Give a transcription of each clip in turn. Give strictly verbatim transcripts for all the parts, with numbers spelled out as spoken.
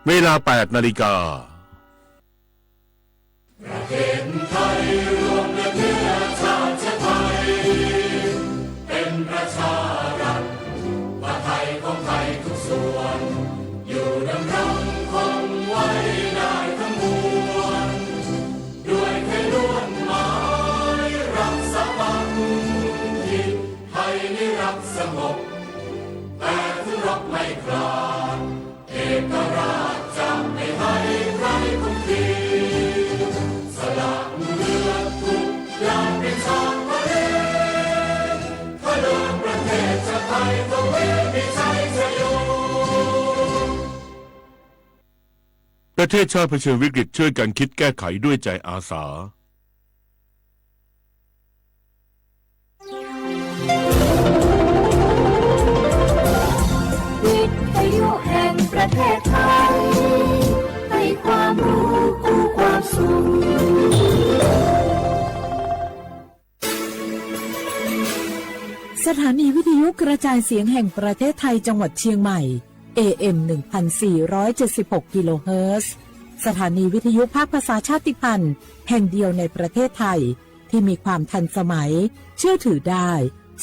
เวลา แปดนาฬิกา ประเทศชาติเผชิญวิกฤต ช่วยกันคิดแก้ไขด้วยใจอาสา สถานีวิทยุกระจายเสียงแห่งประเทศไทย จังหวัดเชียงใหม่ เอเอ็ม หนึ่งพันสี่ร้อยเจ็ดสิบหก กิโลเฮิรตซ์ สถานีวิทยุภาคภาษาชาติพันธุ์แห่งเดียวในประเทศไทย ที่มีความทันสมัย เชื่อถือได้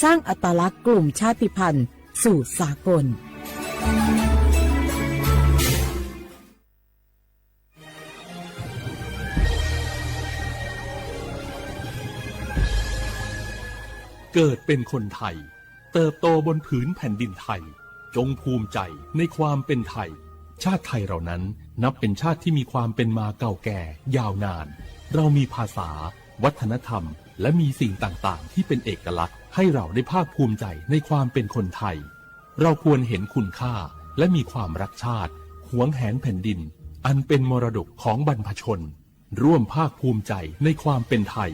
สร้างอัตลักษณ์กลุ่มชาติพันธุ์สู่สากล เกิดเป็นคนไทย เติบโตบนผืนแผ่นดินไทย จงภูมิใจในความเป็นไทย ชาติไทยเรานั้นนับเป็นชาติที่มีความเป็นมาเก่าแก่ยาวนาน เรามีภาษา วัฒนธรรม และมีสิ่งต่างๆ ที่เป็นเอกลักษณ์ ให้เราได้ภาคภูมิใจในความเป็นคนไทย เราควรเห็นคุณค่า และมีความรักชาติ หวงแหนแผ่นดิน อันเป็นมรดกของบรรพชน ร่วมภาคภูมิใจในความเป็นไทย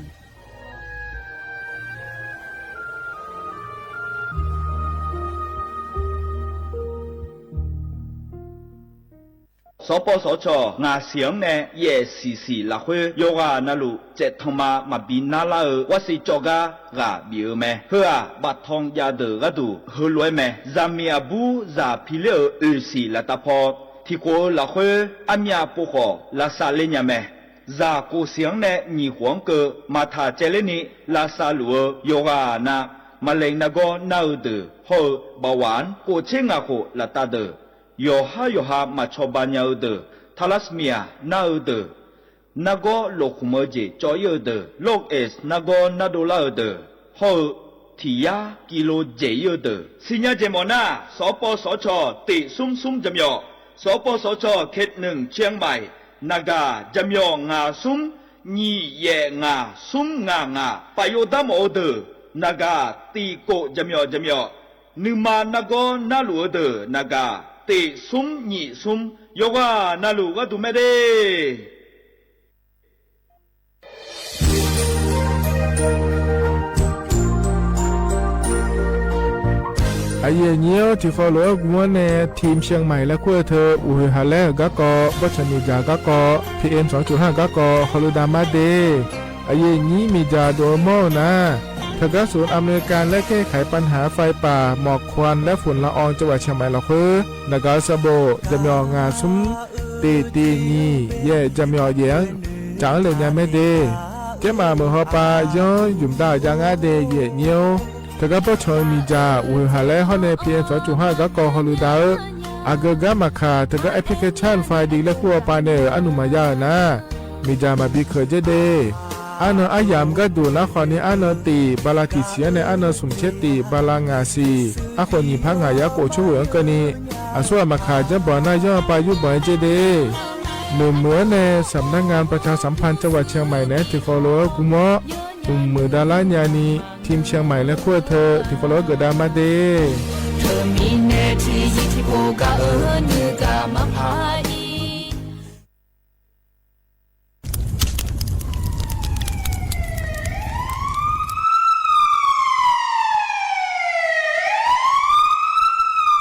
สปสช. ngaq siq-anr nae yaef siq siq lafkhoer yawqghaq navluf caevtanq ma maqbi narlar-eu warsiq cawv gar ghaq bif-eu mae. Heu-aq, baftanq jav deuq gharduq heulof-aer mae. Zaqmiq aqbur zaq piler-euq oeq siq laftav paw, tiqkhof-eu lafkhoer armyav pov khawf lavsav ler nya mae. Zaq kof siq-anr nae nyiq khof-anr keuv maqtaq caevler ni lavsav luf-eu yawqghaq nav, maqlaeq nargawr nar-eu deuq hawr-eu bawaf-anr kof tser ngaq khof laftav deuq, yawqhar yawqha maqcawba nya-eu deuq, thalasmiq-aq nar-eu deuq, nargawr lofkhmq-eu jeq cawv-ir-eu deuq, log-es nargawr nardov lar-eu deuq hawr-eu tiq yar kilo dzaeq-ir-eu deuq siqnya jeq mawf nar, สปสช. tiq smr smr jaqmyawf, สปสช. เขตหนึ่ง เชียงใหม่ naqgaq jaqmyawf ngaq smr nyiq yaef ngaq smr ngaq ngaq, paf yov dar mawf-eu deuq naqgaq tiq kof jaqmyawf jaqmyawf, nuima nargawr narluf-eu deuq naqgaq tiq smr nyiq smr, yawqghaq navluf gharduq mae de. Aqyuif aqnyir-or, tiqkawv lof-aer gmr-anr nae ทีมเชียงใหม่ laer kur-eu teu, uqhoeq haqlaer-euq garkawv, bawrtsanq miqdzaq garkawv, P M สองจุดห้า garkawv hawludav mar de. Aqyuif aqnyir miqdzaq dov-eu mawr-eu nar, teugar sof Aqmeqka laer kaer kaq-iq ปัญหาไฟป่าหมอกควันและฝุ่นละออง จังหวัดเชียงใหม่ lafkhoer naqgaq-eu sanqbof jaqmyawf ngaq smr tiq tiq nyiq yaef jaqmyawf yaef-anr caf-anr le nya mae de. Jaermaf meuq hawpav yanr ymq dav-euq jav ngar de, aqyuif aqnyir-or. Teugar bawrtsanq-eu miqdzaq uqhoeq haqlaer hawr nae P M สองจุดห้า garkawv hawludav-eu, aqgeu gar maqkaq teugar แอปพลิเคชัน ไฟดี laer kur-eu pav nae-euq arnmq maqya-euq nar, miqdzaq maqbi keuq dzer de. Arnan aryamq gharduq nar khawf ni arnan tiq bala tiq siq-anr nae arnan smq tser tiq bala ngaq siq, arkhof nyiq par ngaq yar khof tser ghoeq-anr keuvni, aqsur ghaq maqkaq janrbanq nar yanr-eu pav yurbanq-aer dzer de. Noeqmuiq-anr nae สำนักงานประชาสัมพันธ์จังหวัดเชียงใหม่ naeq-aer tiqkawv lof-aer gmr-awr, mqmuiq davlar nyani ทีมเชียงใหม่ laer kur-eu teu tiqkawv lof-aer geufdav mar de. Teumirnae tiqzir tiqpov gaq-eu nuigaq maqpar-ir.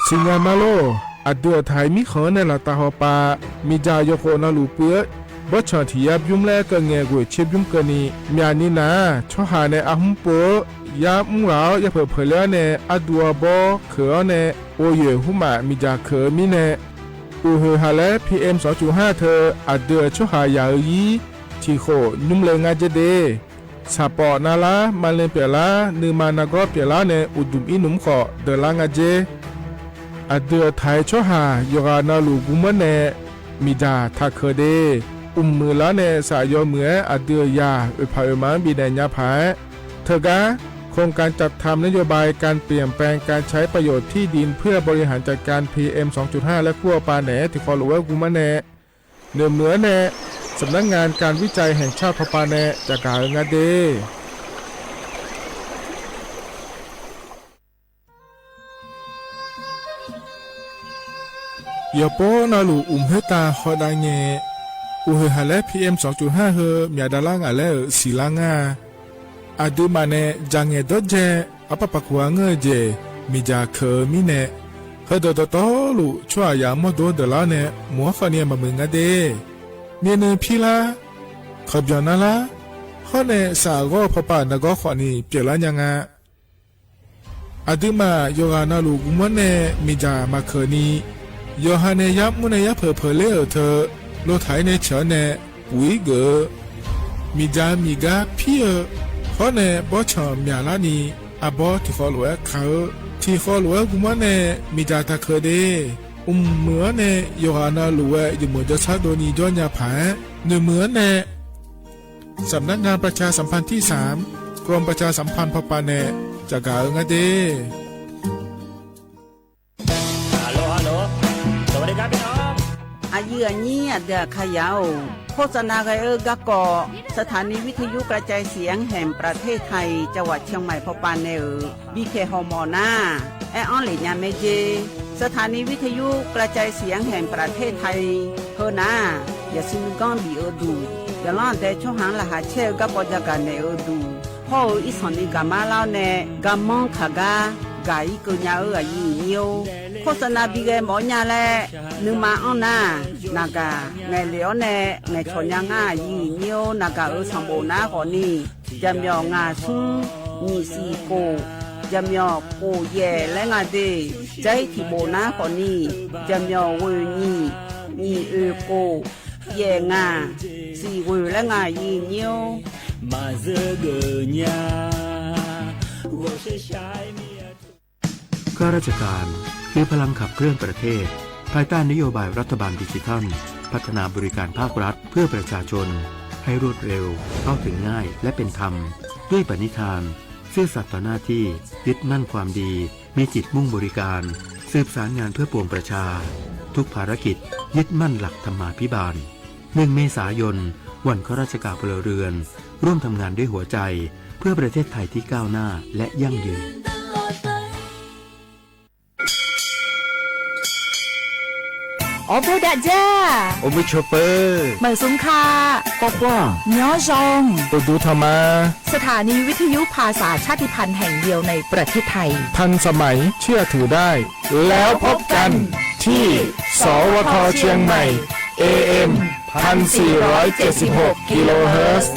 Siqnya mar lor. Aqdui aqtaq-iq mirkhanq-anr nae laftav hawpav, miqdzaq yawkhof navluf puiv-eu bawrtsanq tiq yar bymr laer keuv ngae ghoeq tser bymr keuvni, myaqni nar-aq, tsawrhaq nae arhmr pov-eu yar mr ghaq-awr yapeuq peuq ler-awr nae ardu arbawr keuq-awr nae, ghoyoeq hmrmaf miqdzaq keuq-eu mirnae, Uqhoeq haq laer P M sawqcuf har teu aqdui-euq tsawrhaq yaq-eu ir tiqkhof nymr le ngar dzer de. Saqpawf narlar, maqle pyeuflar, nuima nargawr pyeuflar nae uqduq ir nmr khawf deuqlar ngar dzer. Aqdui-euq taq-aer tsawrhaq yawqghaq navluf guvmanr nae miqdzaq taqkeuq de. Mqmuiq lar nae saf yawmuiq-aer aqdui-euq yaq oeqpaq oeqma-anr bifnaeq nya paq-aer, teugar โครงการจัดทำนโยบายการเปลี่ยนแปลงการใช้ประโยชน์ที่ดินเพื่อบริหารจัดการ P M sawqcuf har laer kur-eu pav naeq-aer tiqkawv lof-aer guvmanr nae, noeqmuiq-anr nae สำนักงานการวิจัยแห่งชาติ pawpav nae caqgaq-eu ngar de. Yawqpov navluf uqmq khoertav hawdav ngae, uqhoeq haq laer P M sawqcuf har heu myaq davlar ngaq laer-euq siqlar ngar-a. Aqduimaf nae dzaq ngaeq dawrdzae arpar paq kuq-a ngeur-eu jeq miqdzaq keuq-eu mirnae, heudeuq dawqtawvluf tsawrhaqzaq-anr mawrdo deuqlar nae mq-anr khawfni maqmuiq ngar de. Myavnuiv pirlar, kawqbyanq narlar, hawr nae saf ghawr-eu pawpav nargawr khawfni pyeuflar nya nga. Aqduimaf yawqghaq navluf guvmanr nae miqdzaq maqkeuq ni, yawqha nae yar mr nae yar peuq peuq ler-euq teu, lotaq-ir nae ceuq-anr nae puq-ir geuf-eu miqdzaq miqgar pir-eu, hawr nae bawrtsanq myaqlar ni, arbawr tiqkhawv lof-aer kaq-eu, tiqkhawv lof-aer guvmanr nae miqdzaq taqkeuq de. Mqmuiq-anr nae yawqghaq navluf-aer yawmuiq jawrshar dov ni jawr nya paq-aer, noeqmuiq-anr nae สำนักงานประชาสัมพันธ์ที่สาม กรมประชาสัมพันธ์ pawpav nae caqgaq-eu ngar de. Aqyuif aqnyir aqdui aqkaqyaq-or, โฆษณา ghae-eu garkawv สถานีวิทยุกระจายเสียงแห่งประเทศไทย จังหวัดเชียงใหม่ pawpav nae-euq bipyaeq hawmawf nar, aer-anr lef nya mae jer. สถานีวิทยุกระจายเสียงแห่งประเทศไทย heunar-aq, yaqsur nuiganr bif-eu duq, yawqlanr aqdae tsawrhaq-anr laqkhaq caer-eu garkawv jagaq naeq-eu duq, hawr-eu irsanq ni gaqmar lar-awr nae garmanr kaq gar gaq-ir keuv nya-eu aqyuif aqnyir-or, โฆษณา bi ghae mawf-awr nya laer nuima anr nar, naqgaq ngaeqlef-awr nae ngaeqcawq nya ngar aqyuif aqnyir-or, naqgaq-euq sanqbof nar khawfni, jaqmyawf ngaq smr nyiq siq khof, jaqmyawf khof yaef laer nga de. Jair tiq bof nar khawfni, jaqmyawf ghoeq nyiq, nyiq oeq khof, yaef ngaq, siq ghoeq laer nga aqyuif aqnyir-or. Maqzeur geuf nya, ghawqshaq shaq-aer mir-a. ข้าราชการ คือพลังขับเคลื่อนประเทศ ภายใต้นโยบายรัฐบาลดิจิทัล พัฒนาบริการภาครัฐเพื่อประชาชน ให้รวดเร็ว เข้าถึงง่าย และเป็นธรรม ด้วยปณิธาน ซื่อสัตย์ต่อหน้าที่ ยึดมั่นความดี มีจิตมุ่งบริการ สืบสารงานเพื่อปวงประชา ทุกภารกิจ ยึดมั่นหลักธรรมาภิบาล หนึ่งเมษายน วันข้าราชการพลเรือน ร่วมทำงานด้วยหัวใจ เพื่อประเทศไทยที่ก้าวหน้าและยั่งยืน Awrbof dav dzar. Awrbof cawpeuq. Maqsmq ka. Khawrkhawr. Nymq-awr zaw. Uqduq tanq ma. สถานีวิทยุภาษาชาติพันธุ์แห่งเดียวในประเทศไทย ทันสมัย เชื่อถือได้ แล้วพบกันที่ สวท เชียงใหม่ เอเอ็ม พันสี่ร้อยเจ็ดสิบหก กิโลเฮิรตซ์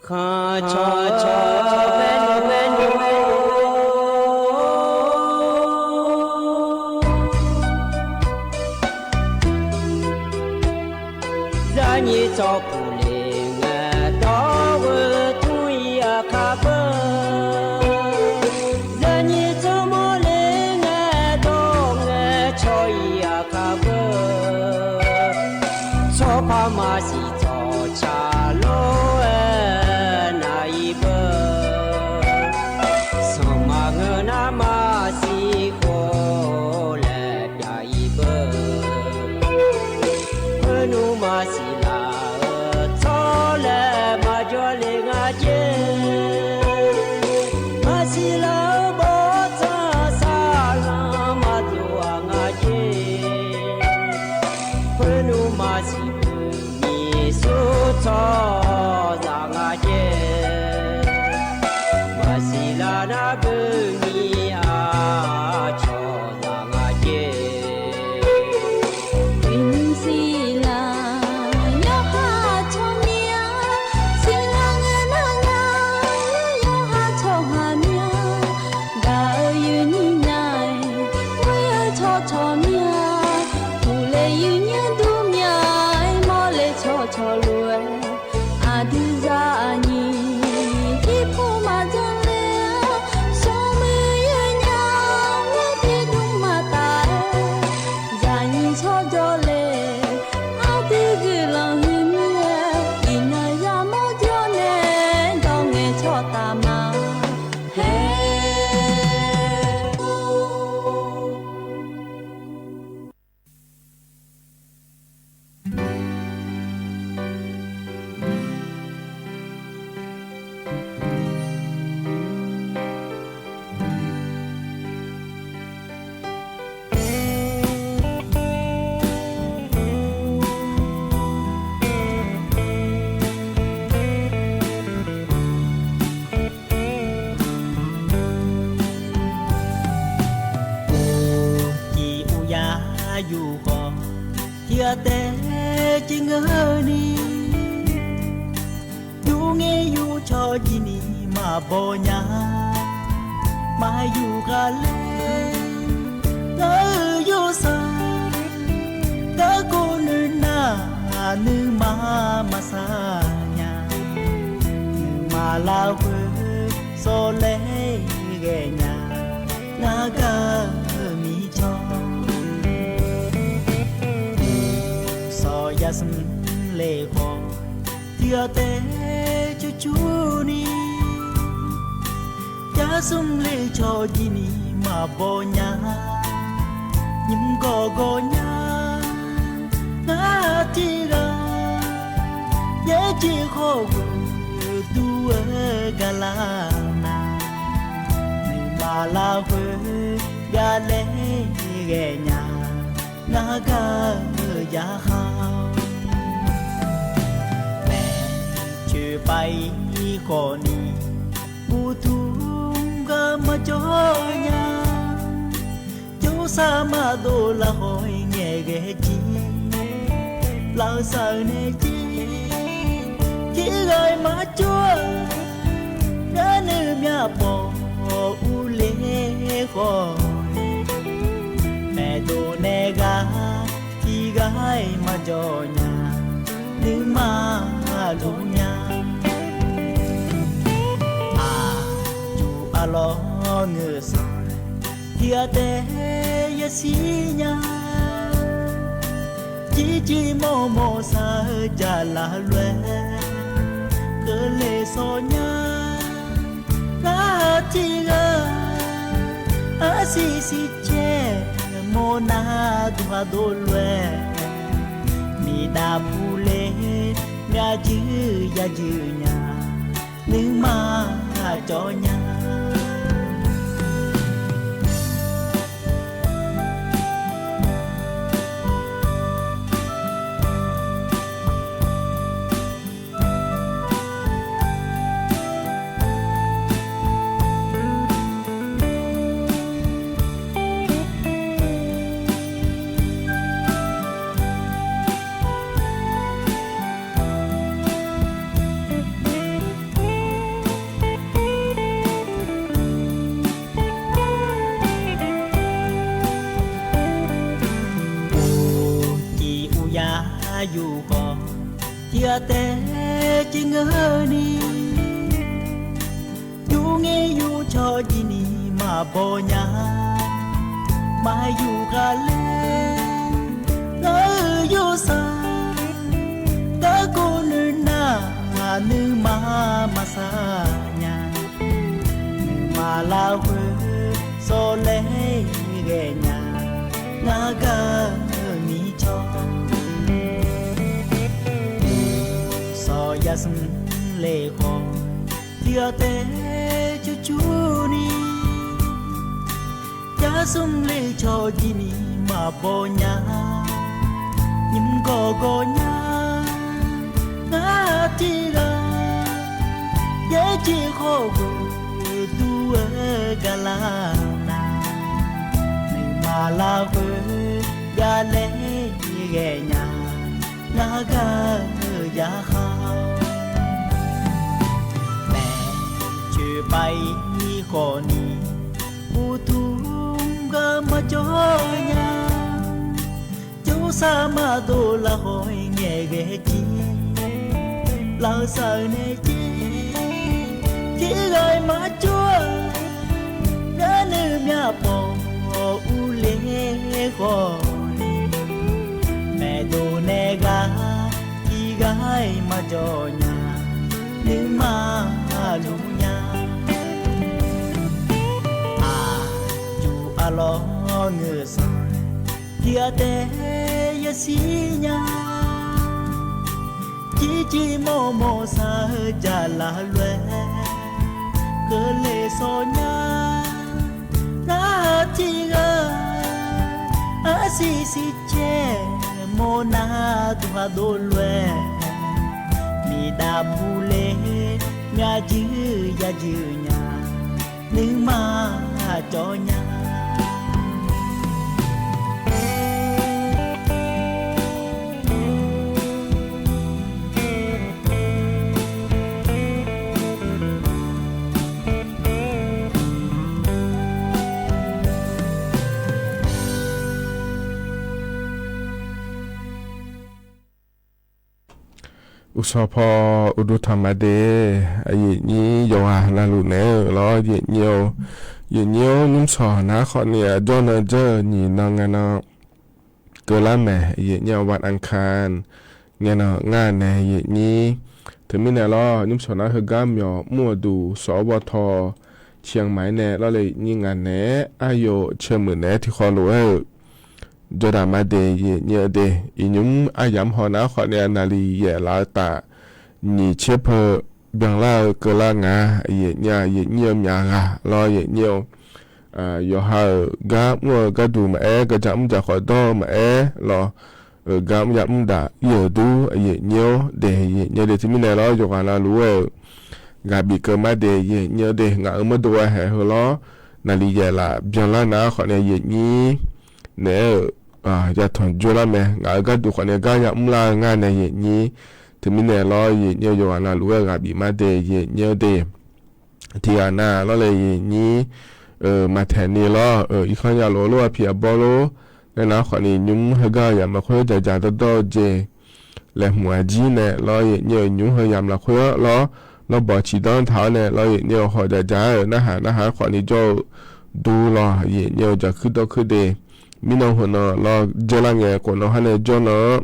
Khanq cawq cawq bae nymr bae nymr bae nymr. Zaqnyiq tsawrpuq le ngae dawr-eu tmr-ir aqkar beu. Zaqnyiq tsawrmawr le ngae dawr ngae caw-ir aqkar beu. Tsawrpar maqsiq tsawrca lor-aer nar-ir beu. Sanqma ngeur nar maqsiq khof laer pyav-ir beu. Khoernmr maqsiq laf-euq tsawrlaer maqjawr le nga jer. Maqsiq laf-euq bawrtsanq saqlanq maqdov-aq nga jer. Khoernmr maqsiq khoermir yur khawf, tiq ghaq taef caev ngeur ni, yur ngaer yur cawq jir ni maqbaw nya. Maqyur ghaq laer, ngar-euq yawsar, garkawv nuinar, nuima maqsar nya. Nuima larkhoer sawr laer ghae nya, ngar gar-eu mircawr. Sawq yar smr le khawf, tiq ghaq taef cur cur ni, yar smr le cawq jir ni maqbaw nya. Nymr gawqgawq nya, ngar tiq ghaq yaerjeq khawf ghoeq dur-eu gar lar nar, nuima larkhoer ya laer ghae nya, ngar gar-eu yarkhaq-awr. Maeqtsoeq pav-ir khawf ni, uqduq gar maqjawr nya. Jawrsar maqdov lar khawf ngaeqghae jir, lafsawq-eu nae jir, tiq ghaq-iq maqjawr-eu, ngar nuimyaq pawf urler khawf, maeqdov nae ghaq tiq ghaq-iq maqjawr nya, nuima luf nya. Aqjuq arlawr ngeur sanq, tiq ghaq taef yashir nya. Jirjir mawrmawr shar-eu jaqlaf lof-aer, keuvle shawr nya. Ngar tiq ghaq arsiq siq caer, mawrnar duq ghaq dov lof-aer, miqdav puq le myavjuir yajur nya, nuima cawv nya. Uqcif uqyar yur khawf, tiq ghaq taef caev ngeur ni, yur ngaer yur cawq jir ni maqbaw nya. Maqyur ghaq laer, ngar-euq yawsar, garkawv nuinar, nuima maqsar nya. Nuima larkhoer sawr laer ghae nya, ngar gar-eu mircawr. Sawq yar smr le khawf, tiq ghaq taef cur cur ni, yar smr le cawq jir ni maqbaw nya. Nymr gawqgawq nya, ngar tiq ghaq yaerjeq khawf ghoeq dur-eu gar lar nar, nuima larkhoer ya laer ghae nya, ngar gar-eu yarkhaq-awr. Maeqtsoeq pav-ir khawf ni, uqduq gar maqjawr nya. Jawrsar maqdov lar khawf ngaeqghae jir, lafsawq-eu nae jir, tiq ghaq-iq maqjawr-eu, ngar nuimyaq pawf urler khawf ni, maeqdov nae ghaq tiq ghaq-iq maqjawr nya, nuima luf nya. Aqjuq arlawr ngeur sanq, tiq ghaq taef yashir nya. Jirjir mawrmawr shar-eu jaqlaf lof-aer, keuvle shawr nya. Ngar tiq ghaq arsiq siq caer, mawrnar duq ghaq dov lof-aer, miqdav puq le myavjuir yajur nya, nuima cawv nya. Uqshawq paw uqduq tanq ma de, aqyuif nyir yawqghaq navluf naeq-aer-euq lawr, yaeqnyir-or, yaeqnyir-or, nymrshawq nar khawfni aqjawr nan janr-eu nyiq nan ngae nan keuvlar maeq, yaeqnyir-or, วันอังคาร ngae nan ngar nae yaeqnyir. Teumirnae lawr, nymrshawq nar heugar myawq mr-euq duq shawq-awr baw taw, เชียงใหม่ nae lawr le, yaeqnyir nga naeq-aer aryof cae muiq naeq-aer tiqkhawv lof-aer-euq jawrdaq ma de, yaeqnyir-eu de. Iqnymr aryamq haw nar khawfni naqliq yaef laf-eu taf nyiq tser peu byanlar-eu keuvlar nga, yaeqnyir-a, yaeqnyir-eu myaq ghaq lawr, yaeqnyir-or, yawqha-euq gar mr-eu gharduq maqaer, gaqja mr jaq khawf dawr-eu maqaer lawr, gar mr ya mr daf ir-euq dur, yaeqnyir-or de, yaeqnyir de. Teumirnae lawr, yawqghaq navluf-aer-euq ghaq bif keuv ma de, yaeqnyir-or de. Ngaq-euq mawrdo ghae haeq heu lawr, naqliq yaef laf byanlar nar khawfni yaeqnyir naeq-aer-euq yatanq jawrlar mae. Ngaq-euq gharduq khawfni gar ya mrlar-eu ngar nae yaeqnyir. Teumirnae lawr, yaeqnyir-eu yawqghaq navluf-aer ghaq bif ma de, yaeqnyir-or de. Tiqghaq nav lawr le, yaeqnyir maqtaeq ni lawr, irkanr ya lof-eu lof-a piq aqbawr lor, nae nar khawfni nymr heugar-eu yamq lafkhoer jaqjaq dawrdawr-eu jeq laeqhmq aqjir nae lawr, yaeqnyir-eu nymr heu yamq lafkhoer-anr lawr, lawrbawq ciqdanr taq-awr nae lawr, yaeqnyir-eu hawq jaqjaq-aer-euq narhaq narhaq-aer khawfni jawr-eu dur lawr, yaeqnyir-eu jaqkuir dawrkuir de. Mirnan heunan lawr, dzeurlar ngae khawf nan har nae jawr nan-anr,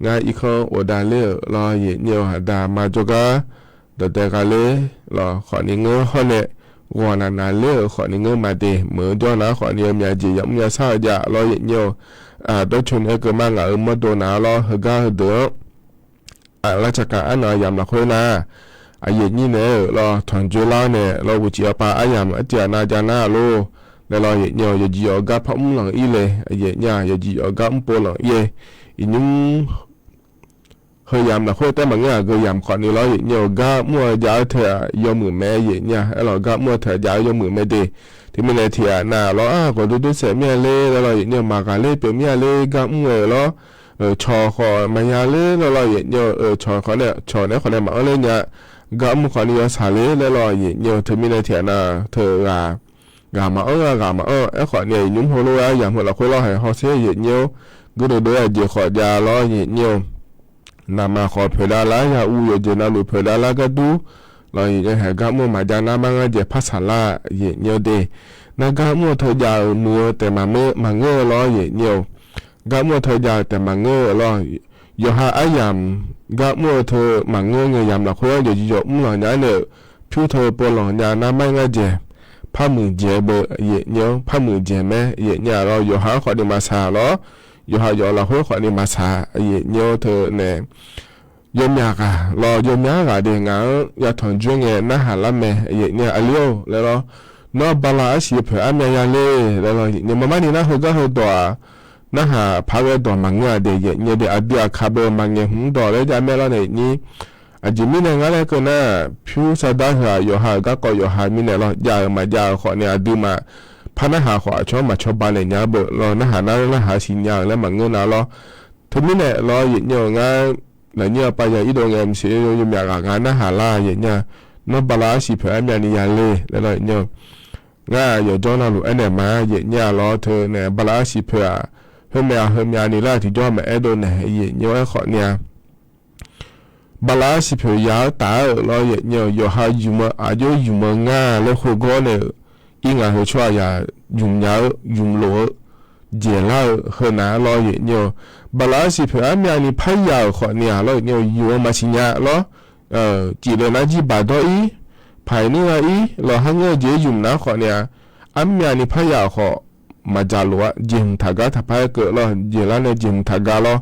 ngar irkanr ghofdav ler-euq lawr, yaeqnyir-eu aqda ma jawrgar dawqdae gha ler lawr, khawfni ngeur hawr nae ghawq naq naq ler-euq khawfni ngeur ma de. Meuq-eu jawr nar khawfni-eu myavjeq yamr yashar-eu jav lawr, yaeqnyir-eu dawrcoeni-aer keuv ma. Ngaq-euq mawrdo nav lawr, heugar heudeuq-anr aqlar caqkaq arnan yamq lafkhoer nar, aqyuif nyir naeq-aer-euq lawr, tanqjoe lar-awr nae lawr, uqcif aqpav aryamq artiv aqnav jav nar lor, nae lawr, yaeqnyir-eu yawqjeq yawq-eu gar par mr lanq ir le, yaeqnyir-a, yawqjeq yawq-eu gar mr pov lanq ir-e. Iqnymr heu yamq lafkhoer taef maqngeur-aq, geu yamq khawfni lawr, yaeqnyir-eu gar mr-eu jav-eu teu-aq yawmuiq mae, yaeqnyir-a, aerlawq gar mr-eu teu-aq jav-eu yawmuiq mae de. Teumirnae tiqghaq nav lawr, ar, ghawqdui dui saef mir-a ler, aerlawq yaeqnyir-eu maqghaq ler pyeuf mir-a ler, gar mr-eu lawr, cawq khawf maqya ler, aerlawq yaeqnyir-eu cawq khawf nae, cawq naeq-aer khawf nae maqanr ler nya, gar mr khawfni yawshaq ler, aerlawq yaeqnyir-eu teumirnae tiqghaq nav teu ghaq, ghaq maqanr-a, ghaq maqanr-aer khawfni iqnymr heulof-aer aryamq heu lafkhoer lawr haeq hawsher yaeqnyir-or, geur dovdov-aer aqjeq khawf jav lawr yaeqnyir-eu, naqmaq khawf poeqdav lar, yaquv yawqjeq navluf poeqdav lar gar dur lawr, yaeqnyir haeq gar mr-eu maqjav nar mar ngar jaeq par saqlar yaeqnyir-eu de. Nar gar mr-eu teu jav-euq muiq-eu taef maqngeur-eu lawr yaeqnyir-eu, gar mr-eu teu jav-eu taef maqngeur-eu lawr. Yawqha aryamq gar mr-eu teu maqngeur ngae, yamq lafkhoer-anr yawqjeq yawq mr lanq nya-aer nae-euq, pyur teu pov lanq nya nar mar ngar jaeq par muiq jaeq beu yaeqnyir-or, par muiq jaeq mae yaeqnyir-a lawr. Yawqha-anr khawfni maqsaq lawr, yawqha yawf lafkhoer khawfni maqsaq yaeqnyir-or teu nae yawmyaq ghaq lawr, yawmyaq ghaq de ngaq-anr yatanq joer ngae narhaq lar mae yaeqnyir-a, aqli-or laer lawr. Nawr bala arsiq poeq armyav ya le laer lawr yaeqnyir, maqmar ni nar heugar heudawq-aq, narhaq paq ghae dawq maqngeur-a de yaeqnyir de, aqdui aqkaq beu maqngaeq hmq dawq laer jav mae lawr nae yaeqnyir. Aqjeq mirnae ngar laer keuv nar, pyur sardar heu-aq yawqha-euq garkawv yawqha mirnae lawr, jav-euq maqjav-euq khawfni aqduimaf par narhaq khawf aqcawq-anr maqcawba naeq nya-a beu lawr, narhaq nar narhaq siqnya-euq laer maqngeur nar lawr. Teumirnae lawr yaeqnyir-eu ngar lafnyir aqpav ya irdov ngae mqsiq yawmyaq ghaq ngar narhaq lar yaeqnyir-a. Nawr bala arsiq poeq armyav ni ya le laer lawr yaeqnyir-eu, ngar yawqjawr navluf aernaeq ma yaeqnyir-a lawr teu nae bala arsiq poeq-aq, khoermaev-aq heumyav ni lar tiqjawr maqaer dov naeq yaeqnyir-or aerkhawf ni-a. Bala arsiq poeq ya-anr taf-aer-euq lawr yaeqnyir-eu, yawqha ymq-eu aqjox ymq-eu ngar laer khoergawr nae-euq, ir ngaq heu tsawrhaq yaq ymq nya-eu ymq lof-eu jeq lar-eu heu nav lawr yaeqnyir-eu, bala arsiq poeq armyav ni parya-euq khawfni-aq lawr yaeqnyir-eu, ymq-eu maqsiq nya lawr. Cifle nar jirbaq dawr ir, paq-iq nir gha ir lawr, har ngeur-eu jeq ymq nar khawfni-aq, armyav ni parya-euq khawf maqdzaq lof-a, jeqhmq taqgar taqpar-aer keuv lawr, jeqlar nae jeqhmq taqgar lawr.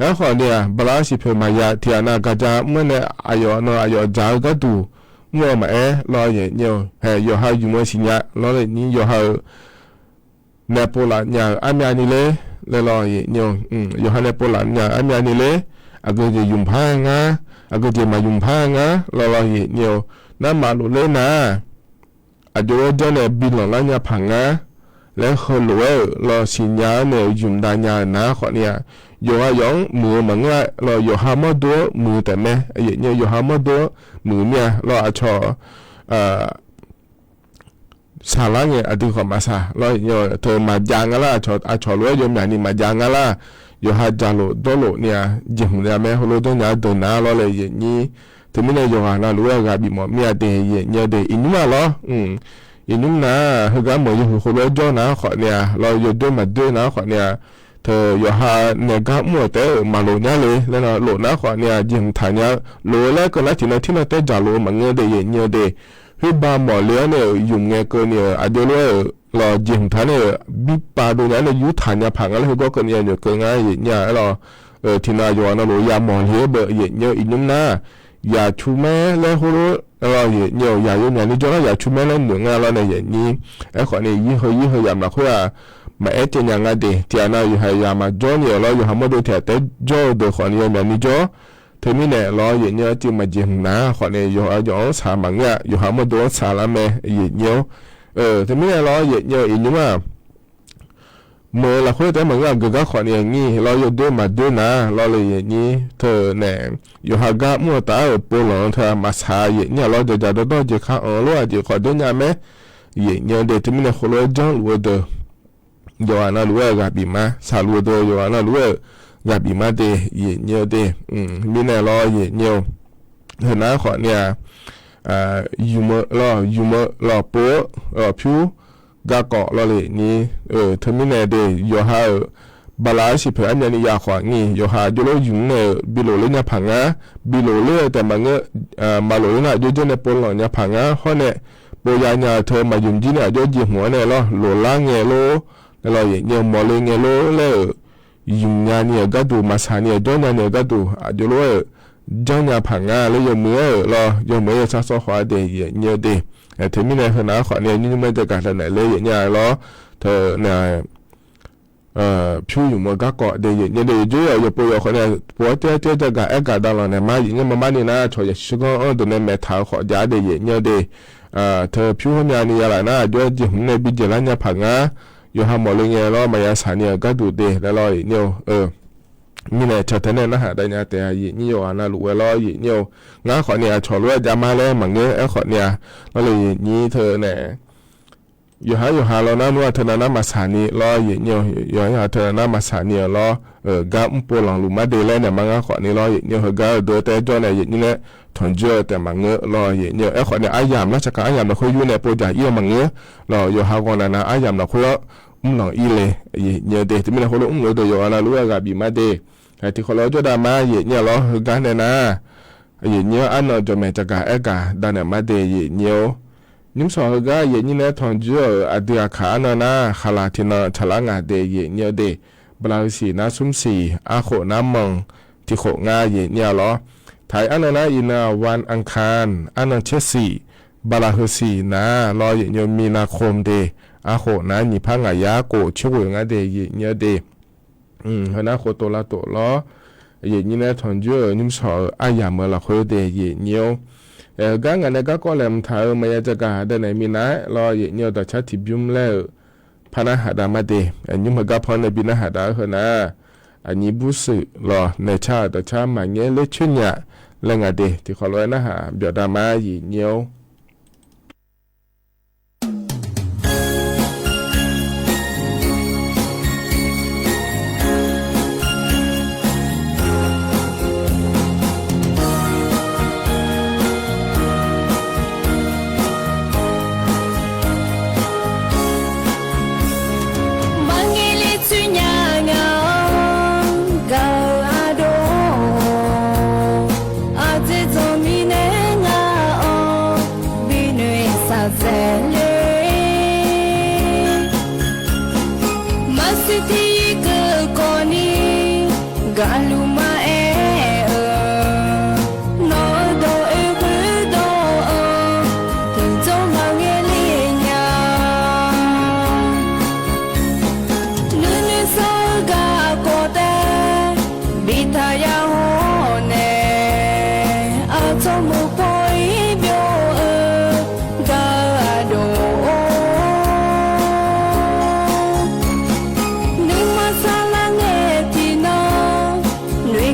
Aerkhawf ni-aq, bala arsiq poeq maqya tiqghaq nav gaqja mr-aer nae aqyawf nan aqyawf dzaq-eu gharduq mr-eu maqaer lawr yaeqnyir-eu, haeq yawqha ymq-eu siqnya lawr yaeqnyir, yawqha-euq nae povlaf nya-euq armyav ni ler laer lawr yaeqnyir-eu, yawqha nae povlaf nya-euq armyav ni ler, aqgeu jeq ymq par ngar, aqgeu jeq maqymq par ngar lawr lawr yaeqnyir-eu, narmaf lofler nar aqjox-aer janr nae bilanq lar nya paq ngar laer heulof-aer-euq lawr siqnya-anr nae ymq dav nya-euq nar khawfni-aq, yawqha yawf-anr muiq-eu maqngeur-a lawr, yawqha mawrdo-anr muiq taef mae yaeqnyir-eu, yawqha mawrdo-anr muiq mir-a lawr, aqcawq saqlar ngae aqdui khawf maqsaq lawr yaeqnyir-eu, teu maqjav nga lar, aqcawq lof-aer yawmyaq ni maqjav nga lar, yawqha jaqlof dawrlof ni-aq jeqhmq ya mae. Heulof janrnya-eu deuq nar lawr le yaeqnyir. Teumirnae yawqghaq navluf-aer ghaq bif mawf mir-a de yaeqnyir-eu de. Iqnymr-aq lawr, iqnymr nar heugar meuq yawhuiq khoerlof-aer jawr nar khawf ni-aq lawr, yawdoer maqdoer nar khawf ni-aq, teu yawqha naeq gar mr-euq taef-aer-euq maqlof nya le laer nar, lof nar khawf ni-aq jeqhmq taq nya-eu lof-eu laer keuv nar tiqnan tirnan taer jaqlof-eu maqngeur de yaeqnyir-eu de. Khoerba mawf le-awr nae-euq ymq ngae keuvni-euq aqjox lof-aer-euq lawr jeqhmq taq nae-euq birpav dov nya-aer nae yurtaq nya paq nga laer heugar keuvni-a noeq keuv nga yaeqnyir-a aer lawr. Tiqnan yawqghaq navluf yamawq le-aer beu yaeqnyir-eu iqnymr nar, yaqcu maer laer khoerlof-aer lawr yaeqnyir-eu yaqyawf myaqni jawr nar yaqcu maer laer noeq nga lawr nae yaeqnyir. Aerkhawf ni yir heu yir heu yamq lafkhoer-aq maqaer caev nya nga de. Tiqghaq nav yawqha yamq maqjawr ni-euq lawr, yawqha mawrdo tiqghaq taef jawr-eu deuq khawf ni yawmyaq ni jawr. Teumirnae lawr yaeqnyir-eu tiq maqjeq hmq nar khawf ni yawqha yawf-anr saq maqngeur-a, yawqha mawrdo-anr saqlar mae yaeqnyir-awr. Teumirnae lawr yaeqnyir-eu iqnymr-aq meuq-eu lafkhoer taef-aer maqngeur-aq, geugar khawf ni-aq ngir lawr, yawdoer maqdoer nar lawr le yaeqnyir. Teunae yawqha gar mr-eu taf-aer-euq pov lanq-eu teu-aq maqsaq yaeqnyir-aq lawr, jaqjaq dawrdawr jeq kar-anr lof-aq jeq khawf doer nya mae yaeqnyir-eu de. Teumirnae khoerlof-aer janrluf-eu deuq yawqghaq navluf-aer-euq ghaq bif ma, saqluf-eu deuq yawqghaq navluf-aer-euq ghaq bif ma de yaeqnyir-eu de. Mirnae lawr yaeqnyir-eu heunar khawf ni-aq, ymq-eu lawr, ymq-eu lawr, pov-eu lawr, pyur garkawv lawr le ni. Teumirnae de yawqha-euq bala-aer siqpoeq-aer myavni ya khawf ngir, yawqha aqjox lof ymq nae-euq bi lof ler nya paq ngar, bi lof ler-eu taef maqngeur, maqlof ler nar aqjox janr nae pov lanq nya paq ngar hawr nae, pov ya nya-eu teu maqymq jir nae aqjox jeqhmq-anr nae lawr lof lar ngae lor, lawr yaeqnyir-eu mawq le ngae lor laer-euq ymq nya ni-euq gharduq, maqsaq ni-euq jawr nya ni-euq gharduq aqjox lof-aer-euq janr nya paq ngar laer yawmuiq-aer-euq lawr, yawmuiq-aer yawsar sawr khawf-a de yaeqnyir-eu de. Teumirnae heunar khawf ni nymr nymr-aer jaqgaq danaeq ler yaeqnyir-a lawr. Teunae pyur ymq-eu garkawv de yaeqnyir de. Yawqjawr yawq yawqpov yawq khawf ni pov-aer taer taer jaqgaq aer gaq daqlanq naeq ma yaeqnyir maqmar ni nar, cawq yaqsur ganr-anr deuq nae maeq taq-eu khawf jav de yaeqnyir de. Teu pyur hawr myavni ya laf nar aqjox-aer jeqhmq nae bi jeq lar nya paq ngar, yawqha mawq le ngae lawr maqya saq ni-euq gharduq de laer lawr yaeqnyir-eu. Mirnae cawq tae nae narhaq dav nya taef-a yaeqnyir yawqghaq navluf-aer lawr yaeqnyir-eu. Ngar khawf ni aqcawq lof-aer jav ma laer maqngeur aerkhawf ni-a lawr le yaeqnyir teunae yawqha yawqha lawr nar nmr-aq teunav nar maqsaq ni lawr yaeqnyir-eu, yawqha yawqha teunav nar maqsaq ni-euq lawr, gar mr pov lanq luf mar de laer naeq ma ngar khawf ni lawr yaeqnyir-eu. Heugar-eu deuq taef jawr nae yaeqnyir nae tanqjir-eu taef maqngeur lawr yaeqnyir-eu. Aerkhawf ni aryamq lar tsaqkaq aryamq lafkhoer yur nae pov jaq ir-eu maqngeur lawr, yawqha ghawqnaq nav aryamq lafkhoer-anr mrlanq ir le yaeqnyir-eu de. Teumirnae heulof mrluf-eu deuq yawqghaq navluf-aer ghaq bif ma de. Tiqkhawf lof-aer jawrdav ma yaeqnyir-a lawr, heugar nae nar yaeqnyir-anr arnan jawqmaeq jaqgaq aer gaq danaeq ma de yaeqnyir-or. Nymrshawq heugar yaeqnyir nae tanqjir-euq aqdui aqkaq arnan nar khaqlaq tiqnan tsaqlar ngaq de yaeqnyir-eu de. Bala heusiq nar smr siq, arkhof nar manq, tiqkhof ngar yaeqnyir-a lawr. Taq-iq arnan nar iqnan-aq วันอังคาร arnan tser siq, bala heusiq nar lawr yaeqnyir-eu มีนาคม de, arkhof nar nyiq par ngaq yar khof tser ghoeq ngar de yaeqnyir-eu de. Heunar khoftof lavtof lawr, yaeqnyir nae tanqjir-euq nymrshawq-euq aryamq-euq lafkhoer de yaeqnyir-or. Heugar ngaq nae garkawv laeqhmq taq-euq maqya jaqgaq danaeq minav-aer lawr yaeqnyir-eu dawqcar tiqbymr laer-euq par narhaq dav ma de. Nymr heugar pan nae bi narhaq dav-eu heunar, aqnyir bursuiq lawr naeq car-euq dawqcar maqngaer ler coer nya laer ngaq de. Tiqkhawf lof-aer narhaq byawq dav ma yaeqnyir-or. Maqngeur ler coer nya ngaq-anr gaq-eu ardov, aqdzer dzanq mirnae ngaq-anr binoeq saqdzaeq le. Maqsiq tiq yir keuv kawv ni gaqluf maqaer-eu, nawq-eu dawq oe khoerdawq-anr tiqjawr maqngae le nya. Nuinoeq sawr-eu garkawv taef biftaq ya hawr nae, aqcawq muiq pawr-ir byov-eu gaq-eu ardov-or, nuima saqlar ngae tiqnan noeq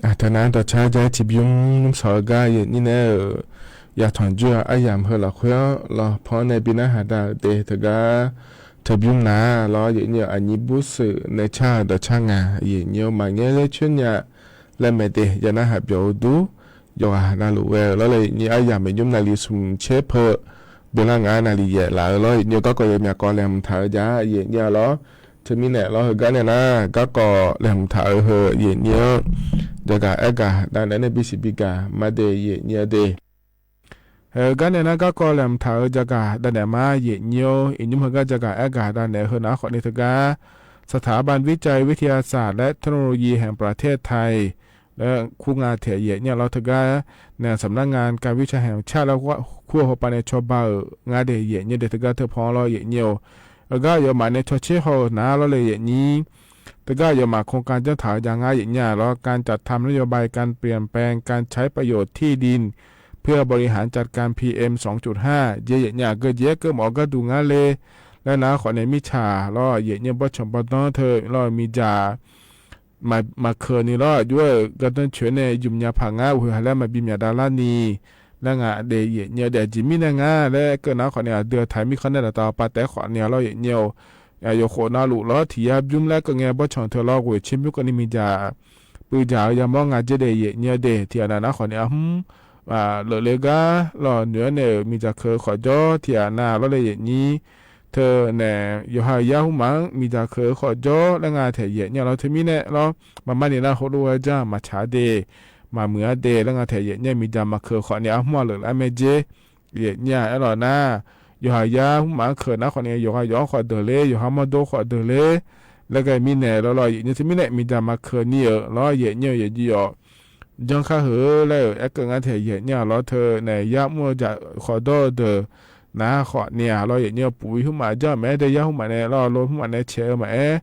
Aqteu nar dawqcar jav-aer tiqbymr nmr shawq-eu gar yaeqnyir naeq-aer-euq, yaqtanq joer-eu aryamq heu lafkhoer-anr lawr pan-anr nae bi narhaq da-euq de teugar, teubymr nar lawr yaeqnyir-eu aqnyir bursuif nae car-eu dawqcar ngaq yaeqnyir-eu maqngaer laer coer nya laer maeq de ya narhaq byawq-eu dur, yawqghaq navluf ghae-eu lawr laer yaeqnyir aryamq maeqnymr navli smq tser peu beular ngaq navli yaef laf-eu lawr yaeqnyir-eu garkawv yawmyaq kawv laeqhmq taq-eu ja yaeqnyir-a lawr. Teumirnae lawr heugar nae nar garkawv laeqhmq taq-eu heu yaeqnyir-anr jagaq aergaq davnaeq nae bisiq bigaq ma de yaeqnyir-a de. Heugar nae nar garkawv laeqhmq taq-eu jagaq davnaeq ma yaeqnyir-or, iqnymr heugar jagaq aergaq davnaeq-eu heu nar khawfni teugar, สถาบันวิจัยวิทยาศาสตร์และเทคโนโลยีแห่งประเทศไทย laer kur nga taeq yaeqnyir-a lawr teugar, ในสำนักงานการวิจัยแห่งชาติ laer kur-eu hawpav nae cawba-euq ngar de yaeqnyir de teugar teupan lawr yaeqnyir-or. Heugar aqyawfmaf nae cawtser haw-eu nar lawr le yaeqnyir. Teugar aqyawfmaf โครงการ janr taq-eu ja ngar yaeqnyir-a lawr, การจัดทำนโยบายการเปลี่ยนแปลงการใช้ประโยชน์ที่ดินเพื่อบริหารจัดการ พีเอ็ม สองจุดห้า jeq yaeqnyir-aq geujeq-aer keuvmawf-eu gharduq ngar le laer nar khawfnae mirtsaq lawr yaeqnyir bawrtsanq bawrdanr teu lawr miqdzaq maqkeuq ni lawr aqjox-aer-euq gardanr coeq nae ymq nya paq ngar uqhoeq ha laer maqbi myaqdav larni laer nga de yaeqnyir de aqjeq mirnae ngar laer keuv nar khawfnae aqdui-euq taq mirkhanq nae daqtav pav taef khawfnae lawr yaeqnyir-or. Yawkhof navluf lawr tiq yar bymr laer keuv ngae bawrtsanq teu lawr ghoeq tser bymr keuvni miqdzaq puivdzaq-eu yamawr nga dzer de yaeqnyir de tiqghaq nav nar khawfnae arhmr leufle gar lawr noeq-aer nae-euq miqdzaq keuq-eu khawf jawr tiqghaq nav lawr le yaeqnyir. Teunae yawqha-euq yar hmrmaf-anr miqdzaq keuq-eu khawf jawr laer nga taeq yaeqnyir lawr teumirnae lawr, maqmar ni nar heulof-aer janr maqtsaq-a de, maqmuiq-a de laer nga taeq yaeqnyir miqdzaq maqkeuq khawfnae arhmr-aq leuflar mae dzer yaeqnyir-a aerlawq nar, yawqha yar hmrmaf-anr keuq nar khawfnae yawqha yawq-anr khawf deuq ler, yawqha mawrdo khawf deuq ler laer ghae mirnae lawr lawr yaeqnyir teumirnae miqdzaq maqkeuq ni-euq lawr yaeqnyir-eu yaeqnyir yawq janr kar heu laer-euq aerkeuv ngar taeq yaeqnyir-a lawr teunae yar mr-eu jaq khawf dawr-eu deuq nar khawfnae-aq lawr yaeqnyir-eu puq-ir hmrmaf janr-euq mae-aer de yar hmrmaf nae lawr lo hmrmaf nae caeq-eu maqaer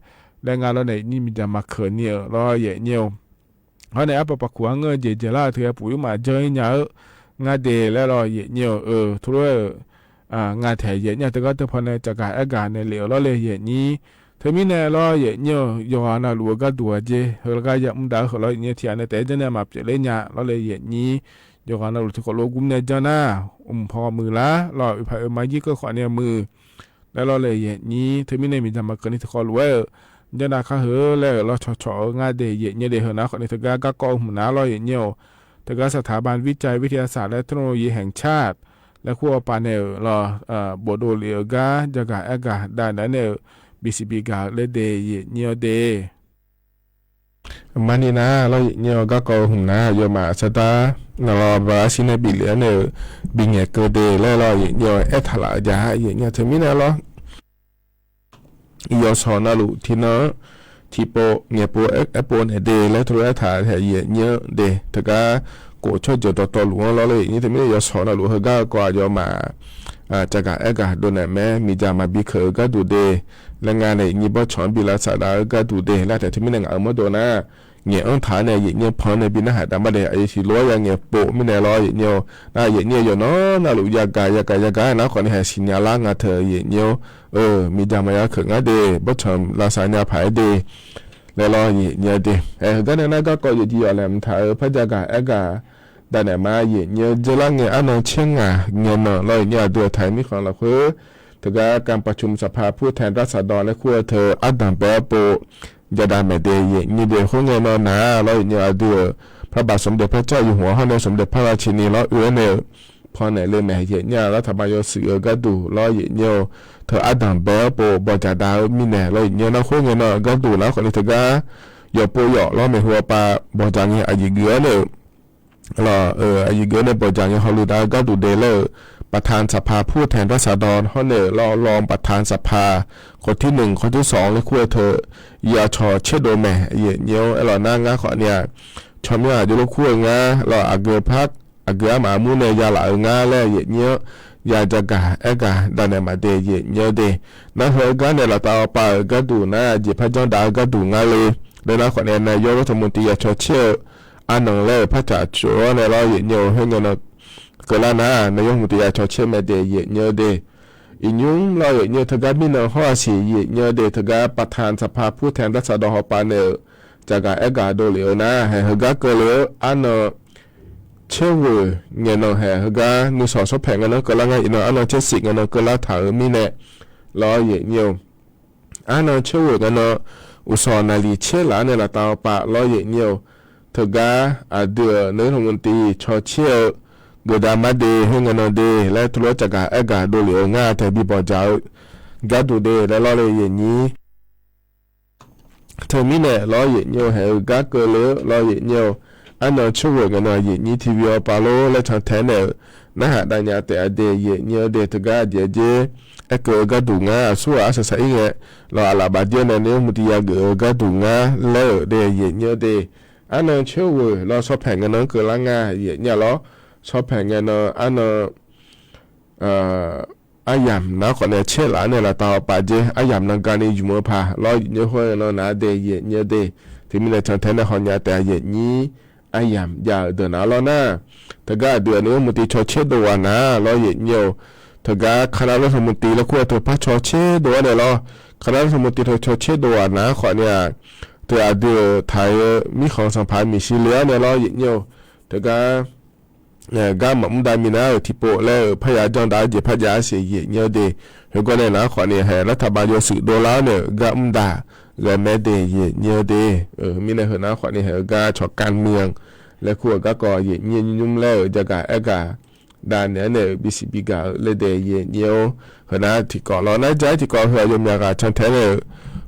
laer nga lawr nae yaeqnyir miqdzaq maqkeuq ni-euq lawr yaeqnyir-or. Hawr nae arpaf paf kuq-anr ngeur-eu jeq jeq lar-euq teu-aer puq-ir hmrmaf janr-ir nya-eu ngar de laer lawr yaeqnyir-or. Teulof-aer-euq nga taeq yaeqnyir-a teugar teupaw nae caqgaq aergaq nae lef-euq lawr le yaeqnyir. Teumirnae lawr yaeqnyir-or, yawqghaq navluf-eu gharduq-aq jeq heu laer gar yamr dav-eu heu lawr yaeqnyir tiqghaq nae taef-aer janr nae maqpyeuf ler nya lawr le yaeqnyir. Yawqghaq navluf tiqkawv lof gmr nae janr nar, mq paw muiq lar lawr oeq paq oeq ma jir keuv khawfnae muiq laer lawr le yaeqnyir. Teumirnae miqdzaq maqkeuq ni tiqkawv lof-aer-euq janr dav kar heu laer-euq lawr cawqcawq-eu ngar de yaeqnyir de heu nar khawfni teugar garkawv-eu hmq nar lawr yaeqnyir-or. Teugar สถาบันวิจัยวิทยาศาสตร์และเทคโนโลยีแห่งชาติ laer kur hawpav nae-euq lawr bofdov lef-eu gar jaqgaq aergaq davnaeq nae-euq bisiq bigaq-eu laer de yaeqnyir-awr de. Maqni nar lawr yaeqnyir-awr garkawv-eu hmq nar aqyawfmaf sardar navlawr baqlar shir nae bif lef-anr nae-euq bingaeq keuv de laer lawr yaeqnyir-awr aertaq laf-eu ja yaeqnyir-a teumirnae lawr yawshawq navluf tiqnan-anr tiqpov ngaeqpov aerpov naeq de laer teulof aertaq-eu yaeqnyir-anr de teugar kof tsawrjeuq dawqtawvluf-anr lawr le yaeqnyir teumirnae yawshawq navluf heugar-eu kawv aqyawfmaf caqgaq aergaq dovnaeq mae-aer miqdzaq maqbi keuq-eu gharduq de laer nga nae yaeqnyir bawrtsanq-anr bi lavsav dav-eu gharduq de laer taef teumirnae ngaq-euq mawrdo nar ngaeq-anr taq-anr nae yaeqnyir pan-anr nae bi narhaq dav ma de aqyawf tiqlof-aer ya ngaeqpov mirnae lawr yaeqnyir-or. Nar yaeqnyir yawqnan navluf yagaq yagaq yagaq-aer nar khawfni haiq siqnya lar nga teu yaeqnyir-or. Miqdzaq maqya keuq ngar de bawrtsanq lavsav nya paq-aer de laer lawr yaeqnyir-a de. Aer heugar nae nar garkawv yawqjeq yawq laeqhmq taq-eu par jaqgaq aergaq davnaeq ma yaeqnyir-or. Dzeurlar ngae arnan caer ngaq ngae nan lawr yaeqnyir aqdui-euq taq-eu mirkhanq lafkhoer teugar การประชุมสภาผู้แทนราษฎร laer kur-eu teu ardanq bae-awr pov jadav maeq de yaeqnyir de khoerngae nan nar lawr yaeqnyir aqdui-euq พระบาทสมเด็จพระเจ้าอยู่หัว hawr nae สมเด็จพระราชินี lawr oe-aer nae-euq pannaeq le maeq yaeqnyir-a lawr taqma yawshuif-eu gharduq lawr yaeqnyir-or. Teu ardanq bae-awr pov bawqjaq dav-eu mirnae lawr yaeqnyir nar khoerngae nan-eu gharduq nar khawfni teugar yawqpov yawf lawr maeqhu-awr pav bawqjaq ngae aqyuif geuf-awr nae-euq lawr-eu aqyuif geuf-awr nae bawqjaq ngae hawluf dav-eu gharduq de laer-euq ประธานสภาผู้แทนราษฎร hawr nae-euq lawr รองประธานสภาคนที่หนึ่ง คนที่สอง laer kur-eu teu yawcawq caerdov maeq yaeqnyir-or. Aerlawq nar ngar khawfni-aq tsawrmyanr aqjox lof kur-eu ngar lawr aqgeu par aqgeu armaf armur nae ya laf-eu ngar laer yaeqnyir-anr ya jaqgaq aergaq davnaeq maqde yaeqnyir-or de. Nar heu-eu gar nae laftav awpav-euq gharduq nar jeq par janr dav-eu gharduq ngar le laer nar khawfni nae yawr lawr taqmq tiq ya cawq caer-eu arnan laer-euq par taq cof-awr nae lawr yaeqnyir-or. Khoerngae nan keuvlar nar nae yawr hmq tiq ya cawq caer maeq de yaeqnyir-or de. Iqnymr lawr yaeqnyir-or teugar mirnan hawr-aq siq yaeqnyir-or de teugar ประธานสภาผู้แทนราษฎร hawpav nae-euq caqgaq aergaq dovlef-eu nar, haeq heugar keuvle-eu arnan caerghoeq ngaenan haeq heugar nuisawq shawrpaeq ngae nan keuvlar ngar, iqnan arnan caersif ngae nan keuvlar taq-euq mirnae, lawr yaeq nyir-eu. Arnan caerghoeq ngae nan uqsawq naqliq caer laf-anr nae laftav pav lawr yaeq nyir-eu. Teugar aqdui-euq nae lawmq tiv cawcaer-eu geufdav mar de, khoerngae nan de laer teulof-aer caqgaq aergaq dovlef-eu ngar taeq bi bawqdzaq-eu gharduq de laer lawr le yaeq nyir. Teumirnae lawr yaeq nyir-eu, haeq-eu gar keuvle-eu lawr yaeq nyir-eu. Arnan caerghoeq ngae nan yaeq nyir tiqbi-awr pav lor laer cantae naeq-euq narhaq dav nya taef-a de yaeq nyir-eu de. Teugar aqjeq-aer jer aerkeuv-eu gharduq ngar, aqsurghaq arsaq saq-ir ngae lawr, aqlaf bafdir-awr nae nae mqtiv yageuf-eu gharduq ngar laer-euq de yaeq nyir-eu de. Arnan caerghoeq lawr shawrpaeq ngae nan-anr keuvlar ngar yaeq nyir-a lawr. Shawrpaeq ngae nan arnan aryamq nar khawf nae caer laf-anr nae laftav pav jer aryamq nan gani ymq-eu paq lawr yaeq nyir-eu. Khoerngae nan nar de yaeq nyir-eu de. Teumirnae cantae nae hawnya taef-a yaeq nyir. Aryamq jav-euq deuq nar lawr nar, teugar aqdui-euq nae mqtiv cawcaer dov ghaq nar lawr yaeq nyir-eu. Teugar kanav lawr sanqmq tiv laer kur-eu teu par cawcaer dov-awr nae lawr, kanav lawr sanqmq tiv teu cawcaer dov ghaq nar khawf nae-aq, teu aqdui-euq taq-eu mirkhanq sanqpaq miqshi le-awr nae lawr yaeq nyir-eu. Teugar gar maqmr dav minav-euq tiqpov laer-euq parya janr dav-eu jeq par jav-a siq yaeq nyir-eu de. Khoergar nae nar khawf nae haeq lar taqbav yawshuif dovlar-awr nae-euq gar mr dav ghae mae de yaeq nyir-eu de. Mirnae heu nar khawf nae haeq-eu gar cawqkanr miq-anr laer kur-euq garkawv yaeq nyir nymr laer-euq jagaq aergaq dav naeq-aer nae-euq bisiq bigaq-eu laer de yaeq nyir-or. Heu nar tiqkawv lawr nar jar tiqkawv heu aqyawfmaf ghaq cantae nae-euq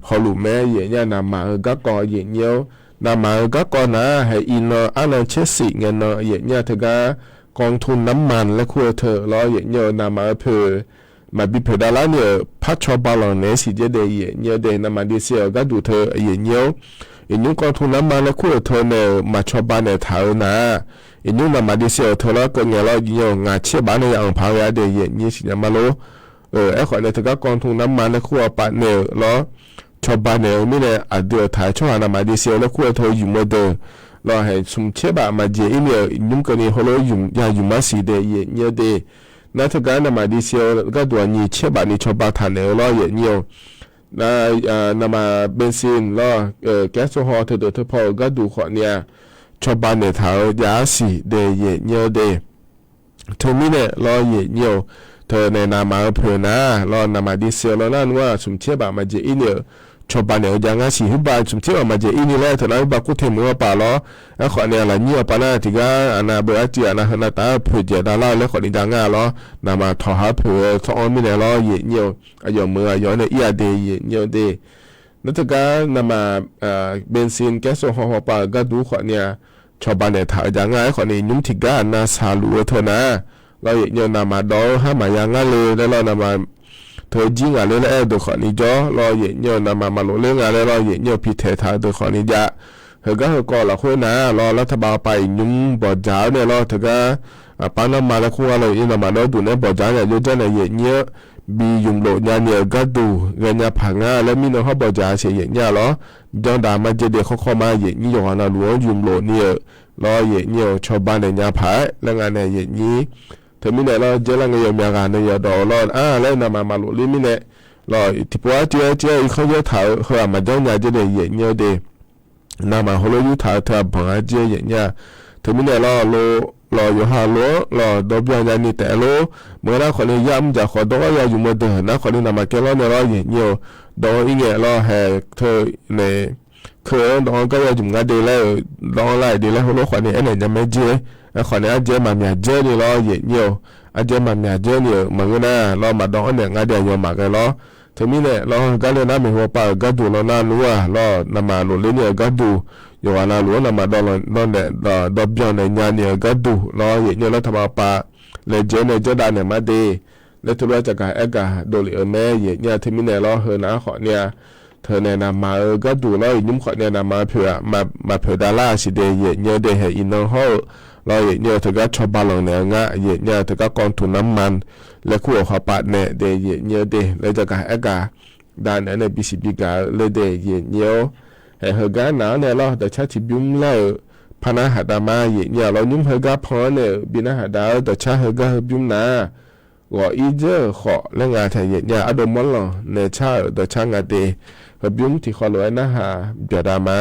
hawluf mae yaeq nyir-a. Navmaqtser-euq garkawv yaeq nyir-or. Navmaqtser-euq garkawv nar haeq iqnan arnan caersif ngae nan yaeq nyir-a. Teugar kawntmr narman laer kur-eu teu lawr yaeq nyir-eu. Navmaqtser-euq poeq maqbi poeq davlar ni-euq par cawba lanq naeq-aer siq jaer de yaeq nyir-eu de. Navmaqtser-euq gharduq teu yaeq nyir-or. Iqnymr kawntmr narman laer kur-euq teu nae-euq maqcawba naeqtaq-eu nar, iqnymr navmaqtser-euq teu lawr keuv ngae lawr yaeq nyir-eu. Ngaq caer baf nae ya anq paq-eu ghae de yaeq nyir siqnya ma lor. Aerkhawf nae teugar kawntmr narman laer kur-eu pav nae-euq lawr cawba naeq-eu mirnae aqdui-euq taq-aer tsawrhaq navmaqtser-eu laer kur-eu teu ymq-eu deuq lawr haeq smq caer baf maqjeq ir ni-euq iqnymr keuvni heulof ymq ya ymq mar siq de yaeq nyir-eu de. Nar teugar navmaqtser-eu gharduq-aq nyiq caer baf ni cawba taq naeq-eu lawr yaeq nyir-eu. Navmaqtser-euq lawr, kaersohawr teudeuq teupaw-euq gharduq khawf nae-a cawba naeqtaq-eu jav-a siq de yaeq nyir-eu de. Teumirnae lawr yaeq nyir-eu. Teu nae navmaqtser-euq poeq nar lawr navmaqtser-eu lawr nar nmr-aq smq caer baf maqjeq ir ni-euq cawba naeq-eu jav ngar siq. Huiqbaq smq caer baf maqjeq ir ni laer teu nar huiqbaq kur te meuq-eu pav lawr. Aerkhawf nae lafnyir-eu pav nar tiqgar aqnav beu arcuiv aqnav heunav taf-aer poeqdzaeq davlar-eu laer khawf ni jav ngar lawr. Navmaqtser tawqha poeq-eu tsawr-anr mirnae lawr yaeq nyir-eu. Aqyawf meuq aqyawf-anr nae ir-a de yaeq nyir-eu de. Nar teugar navmaqtser-euq benzin kaersohawr hawpav-euq gharduq khawf nae-a cawba naeqtaq-eu jav ngar. Aerkhawf ni nymr tiqgar aqnav saqluf-eu teu nar lawr yaeq nyir-eu. Navmaqtser dawv-eu har maqya ngar le laer lawr navmaqtser teu jir ngaq ler laer aer-eu deuq khawf ni jawr lawr yaeq nyir-eu. Navmaqtser maqlof ler nga laer lawr yaeq nyir-eu piqtaeq taq-eu deuq khawf ni jav. Heugar heukhawv lafkhoer nar lawr lar taqbav pav iqnymr bawqdzaq-awr nae lawr teugar aqpar narma laer kur nga lawr yaeq nyir-eu. Navmaqtser duq naeq-aer bawqdzaq-awr nae jawrdzaq nae yaeq nyir-eu bi ymqlof nyani-euq gharduq ghaenya paq ngar laer mirnan hawr bawqdzaq-a siq yaeq nyir-a lawr. Janrdaq marjae de khawrkhawr ma yaeq nyir yawqghaq navluf-anr ymqlof ni-euq lawr yaeq nyir-eu. Cawba naeq nya paq-aer laer nga nae yaeq nyir. Teumirnae lawr dzaerlar ngae yawqmya ghaq nae yawdawq-eu lawr-a laer navmaqtser maqlof ler mirnae lawr tiqpov arcuiv-aer cuiv-aer irkanr yaer taq-eu heu-aq maqjanr nya jaer nae yaeq nyir-eu de. Navmaqtser heulof yurtaq-eu teu-aq banq-a jaer yaeq nyir-a. Teumirnae lawr lo lawr yawqha lof-anr lawr dawqbyan nyani taef-aer lor. Maqngeur nar khawf ni yar mr dzaq khawf dawr-awr ya ymq-eu deuq nar khawf ni navmaqtser lawr nae lawr yaeq nyir-eu. Dawq-anr ir ngae lawr haeq teu nae keuv-anr dawq-anr gar ya ymq nga de laer-euq dawq-anr lar-iq de laer heulof khawf ni aernaeq nya mae jaer. Aerkhawf ni ardzaer maqmyaq dzaer ni lawr yaeq nyir-eu. Ardzaer maqmyaq dzaer ni-euq maqngeur nar lawr maqdawv-anr naeq nga de aqyawfmaf ghae lawr. Teumirnae lawr gar le nar maeqhu pav-euq gharduq lawr nar nmr-aq lawr navmaqtser lof ler ni-euq gharduq yawqghaq navluf-anr navmaqtser dawq naeq dawqbyan naeq nya ni-euq gharduq lawr yaeq nyir-eu lar taqbav pav laejae nae jawrdav naeq mar de. Laer teulof-aer caqgaq aergaq dovlef-eu mae yaeq nyir-a. Teumirnae lawr heu nar khawf nae-a teu nae navmaqtser-eu gharduq lawr iqnymr khawf nae navmaqtser poeq-aq maqpoeq davlar-a siq de yaeq nyir-eu de. Haeq iqnan hawr-eu lawr yaeq nyir-eu teugar cawba lanq naeq-eu ngar yaeq nyir-a. Teugar kawntmq narman laer kur-euq hawpav naeq de yaeq nyir-eu de laer caqgaq aergaq dav naeq-aer nae bisiq bigaq-eu laer de yaeq nyir-or. Haeq heugar naq-anr nae lawr dawqcar tiqbymr laer-euq par narhaq dav ma yaeq nyir-a lawr. Nymr heugar pan-anr nae-euq bi narhaq dav-eu dawqcar heugar heubymr nar ghawq ir dzeur-euq khawf laer nga taeq yaeq nyir-a. Ardov mawrlanq nae car-euq dawqcar nga de. Heubymr tiqkhawv lof-aer narhaq byaq dav ma.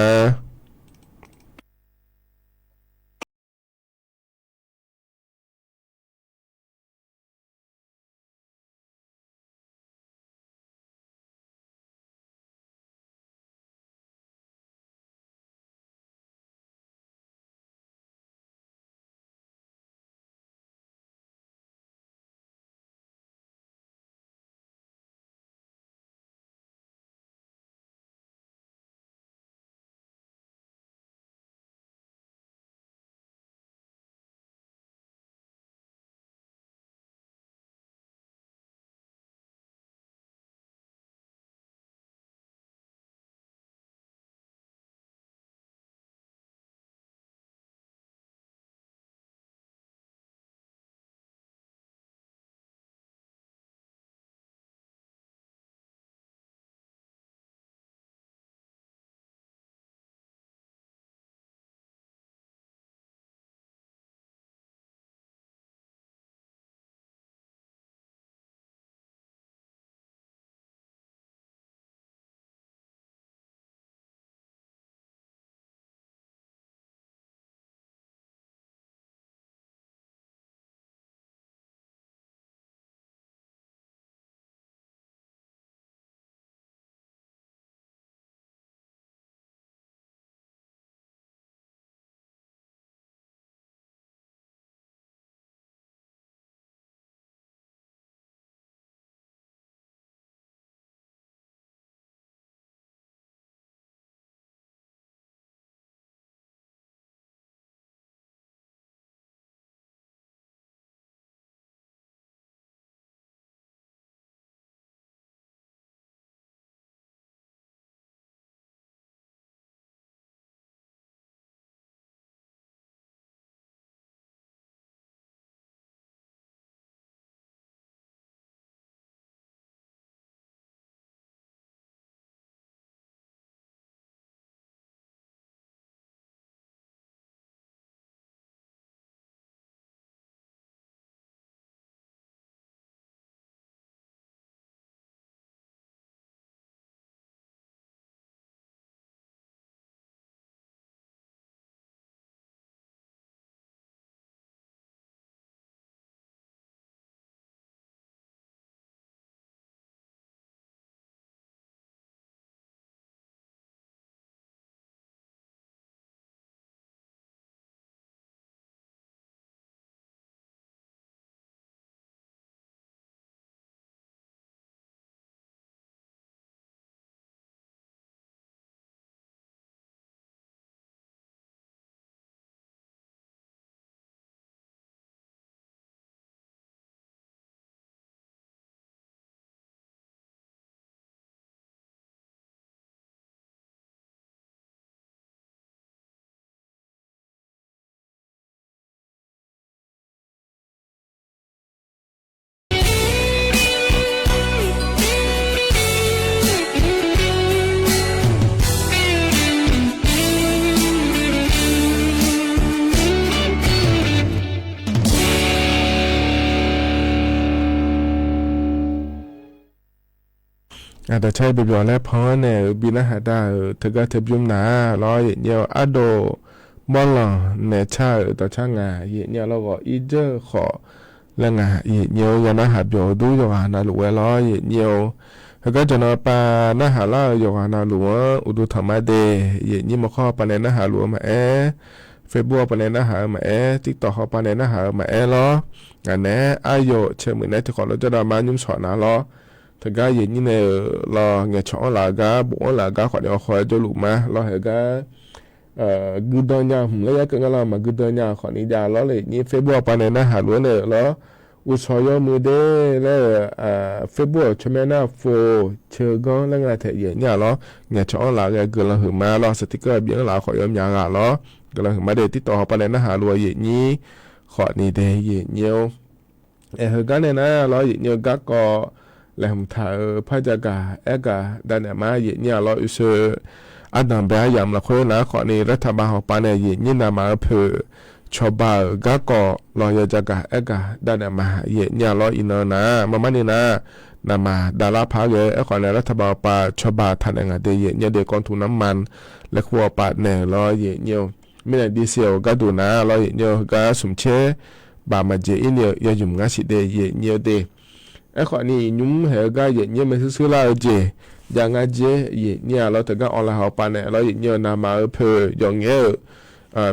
Aqdawq car-eu byawq byawq laer pan-anr nae-euq bi narhaq da-euq teugar teu bymr nar lawr, yaeqnyir-eu ardov mawrlanq naeq car-euq dawqcar ngaq yaeqnyir-a lawr, ghawq ir dzeur-eu khawf laer ngaq yaeqnyir-eu ya narhaq byawq-eu dur yawqghaq navluf-aer lawr yaeqnyir-eu. Heugar jawq nan pav narhaq lar-eu yawqghaq navluf-anr uqduq tanq mar de, yaeqnyir mawrkawr pav nae narhaq luf-eu maqaer, Facebook pav nae narhaq-eu maqaer, TikTok haw pav nae narhaq-eu maqaer lawr, ngaq naeq-aer aryawf caemuiq naeq-aer tiqkhawf lawr jawrdav mar nymr shawq nar lawr. Teugar yaeqnyir nae-euq lawr ngaeqcawq anr laf-eu gar bofanr laf-eu gar khawf ni awkhaw-aer jawrluf ma lawr, haeq-eu gar guidan nya hmq laer yaer keuv ngar lawr, maqguidan nya khawf ni jav lawr, yaeqnyir Facebook pav nae narhaq luf-anr nae-euq lawr, uqshawq yawmuiq de laer-euq Facebook-euq tsawrmyanr nar fo ceuganr laer nga taeq yaeqnyir-a lawr, ngaeqcawq anr laf ghae guiqlanq huiq ma lawr, sticker bi anr laf khawf yawmyaq ghaq lawr, guiqlanq huiq ma de. TikTok haw pav nae narhaq luf-eu yaeqnyir khawf ni de yaeqnyir-or. Aer, heugar nae nar lawr, yaeqnyir-eu garkawv laeqhmq taq-euq par jagaq aergaq davnaeq ma yaeqnyir-a lawr, oeqsoe ardanq bae aryamq lafkhoer nar khawf ni รัฐบาล haw pav nae yaeqnyir navmaqzaq-eu poeq cawba-euq garkawv lawr ya jagaq aergaq davnaeq ma yaeqnyir-a lawr, iqnan nar marmar ni nar navmaqzaq davlar par ghae-eu aerkhawf nae รัฐบาล haw pav cawba taq naeq ngaq de yaeqnyir de, กองทุนน้ำมัน laer kur haw pav naeq-euq lawr yaeqnyir-eu. Mirnae ดีเซล gharduq nar lawr yaeqnyir-eu heugar smq tser baf maqjeq ir ni-eu ya ymq ngar siq de yaeqnyir-eu de. Aerkhawf ni nymr haeq-eu gar yaeqnyir maershuir shuir lar-eu jeq jav ngar jer yaeqnyir-a lawr, teugar ออนไลน์ haw pav naeq lawr yaeqnyir-eu navmaqzaq-eu poeq yawf ngaeq-euq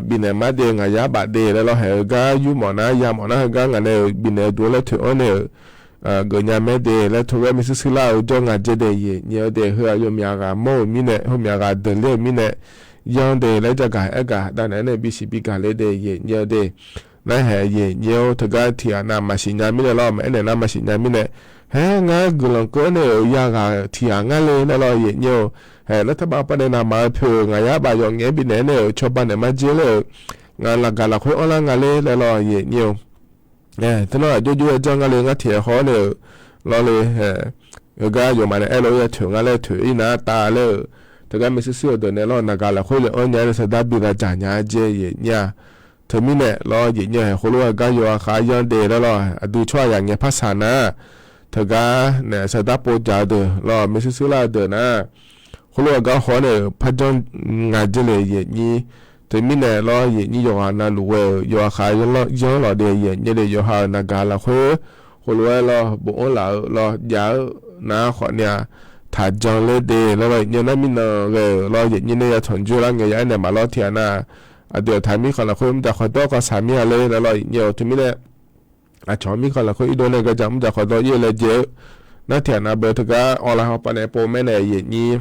bifnaeq mar de, ngaq yar baf de laer lawr, haeq-eu gar yur mawf nar ya mawf nar heugar ngaq nae-euq bifnaeq-eu duq-anr laer toeq-anr nae-euq geufnya maer de laer tov ghaer maershuir shuir lar-eu jawr nga jer de yaeqnyir-eu de. Heu-aq yawmyaq ghaq mawr-euq mirnae, heumyaq ghaq deuqler-euq mirnae, yanr de laer jagaq aergaq davnaeq-aer nae bisiq bigaq ler de yaeqnyir-eu de. Nar haeq yaeqnyir-or, teugar tiqghaq nav maqsiq nya mirnae lawr, maqaer naeq nar maqsiq nya mirnae, haer ngar guiqlanq keuv-anr nae-euq yaghaq tiqghaq ngar le laer lawr yaeqnyir-eu. Haeq รัฐบาล haw pav nae navmaqzaq-eu poeq ngaq yar baf yawf ngaeq-aer bifnaeq-aer nae-euq cawba naeq mar jer laer-euq, ngaq laqgaq lafkhoer anrlar nga ler laer lawr yaeqnyir-eu. Teunar aqjox jov-aer janr ngar le, ngar tiqghaq haw-awr nae-euq lawr le. Heugar yawqmaf nae aerlof-aer ya toeq ngar laer toeq ir nar tav laer-euq, teugar maershuir shuir-eu deuq nae lawr naqgaq lafkhoer le anr nya-aer nae saqdar bi lavdzaq nya jer yaeqnyir-a. Teumirnae lawr yaeqnyir haeq heulof-aer gar yawqha khav yanr de laer lawr, aqdui tsawrhaq yaq ngaeq par saq nar, teugar nae saqdar pov dzaq-eu deuq lawr, maershuir shuir lar-eu deuq nar, heulof-aer gar haw-awr nae-euq par janr nga jer le yaeqnyir. Teumirnae lawr yaeqnyir yawqghaq navluf ghae-euq yawqha khav yanr lawq de yaeqnyir le, yawqha-euq naqgaq lafkhoer heulof-aer lawr bofanr laf-eu lawr jav-eu nar khawf ni-a, taqjan ler de laer lawr yaeqnyir nar mirnan ghae-euq lawr yaeqnyir nae ya tanqjoe lar ngae ya aer naeq maq lawr tiqghaq nar, aqdui-aq taq mirkhanq lafkhoer mrjaq khawqdawr khanqsaq mir-a ler laer lawr yaeqnyir-eu teumirnae aqcawq mirkhanq lafkhoer irdov nae gaqjaq mrjaq khawqdawr ir-eu laejae-eu nar tiqghaq nav beu teugar ออนไลน์ haw pav nae pov maer nae yaeqnyir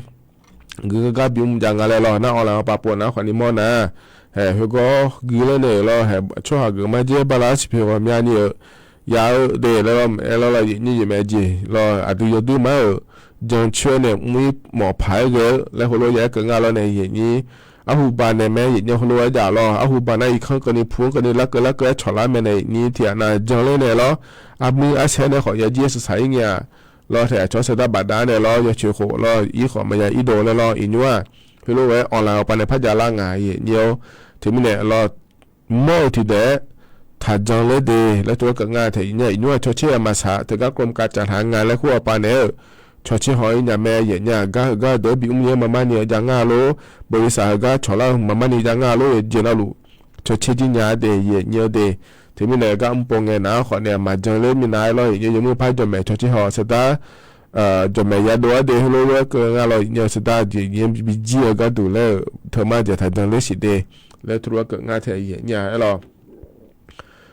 guiqlanq gar bimr jav nga laer lawr, nar ออนไลน์ haw pav pov nar khawf ni mawr nar, haeq khoergawr gui ler nae-euq lawr, haeq tsawrhaq geuf mar jer bala arsiq poeq ghawqmyani ya-eu de laer lawr, aer lawr lawr yaeqnyir yawqmaeq jeq lawr aqdui yawduir mar-euq jancoer nae mr-ir mawf paq-aer ghae-eu laer heulof ya-aer keuv nga lawr nae yaeqnyir arhu ba nae mae yaeqnyir heulof-aer jav lawr, arhu ba nar irkanr keuvni pu-anr keuvni larkeuv larkeuv-aer cawq lar mae nae yaeqnyir tiqghaq nav jan ler nae lawr, armur arsaer nae khawf ya jir-aer sheuqshaq-ir ngae-a lawr, taef aqcawq saqdar bafdav nae lawr, ya coeq khof lawr, ir khawf maqya irdov laer lawr, iqnymr-aq heulof-aer ออนไลน์ haw pav nae par jav lar ngaq yaeqnyir-or. Teumirnae lawr mawr-eu tiqdaef-aer taqjan ler de laer tov-aer keuv nga taef yaeqnyir-aq, iqnymr-aq cawtser-aq maqsaq teugar กรมการจัดหางาน laer kur haw pav naeq-eu cawtser haw-ir nya mae yaeqnyir-aq, gar heugar-eu deuq-anr bi mr-ir-aer maqmar ni-eu jav ngar lor, baqlisa heugar cawq lar-eu maqmar ni jav ngar lor, yawqjeq navluf cawtser jir nya-a de yaeqnyir-eu de. Teumirnae gar mr pov ngae nar khawf nae maqjan ler minav-aer lawr yaeqnyir yawmuiq par jawqmaeq cawtser haw saqdar jawqmaeq yadov-aer de heulof-aer keuv nga lawr yaeqnyir-eu saqdar jeq yaeqnyir bijir-eu gharduq laer-euq teumar jeq taqjan ler siq de laer tov-aer keuv nga taef yaeqnyir-a aer lawr.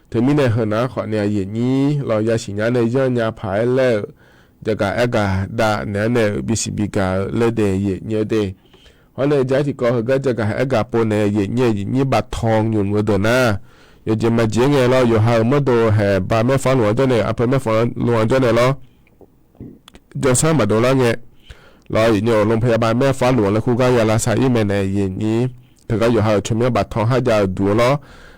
Teumirnae heunar khawf nae yaeqnyir lawr yasiq nya nae yanrnya paq-aer laer-euq jagaq aergaq dav naeq-aer nae-euq bisiq bigaq-eu laer de yaeqnyir-eu de. Hawr nae jar tiqkawv heugar jagaq aergaq pov naeq yaeqnyir-eu yaeqnyir baftan nymq-eu deuq nar, yawqjeq maqjeq ngae lawr yawqha-euq mawrdo haeq ba maerfar luf-anr jawr nae aqpeu maerfar luf-anr jawr nae lawr jawrsar maqdov lar ngae lawr yaeqnyir-eu โรงพยาบาล maerfar luf-anr laer kur gar ya lavsav-ir mae nae yaeqnyir teugar yawqha-euq tsawrmyanr baftan har jav-eu duq-eu lawr.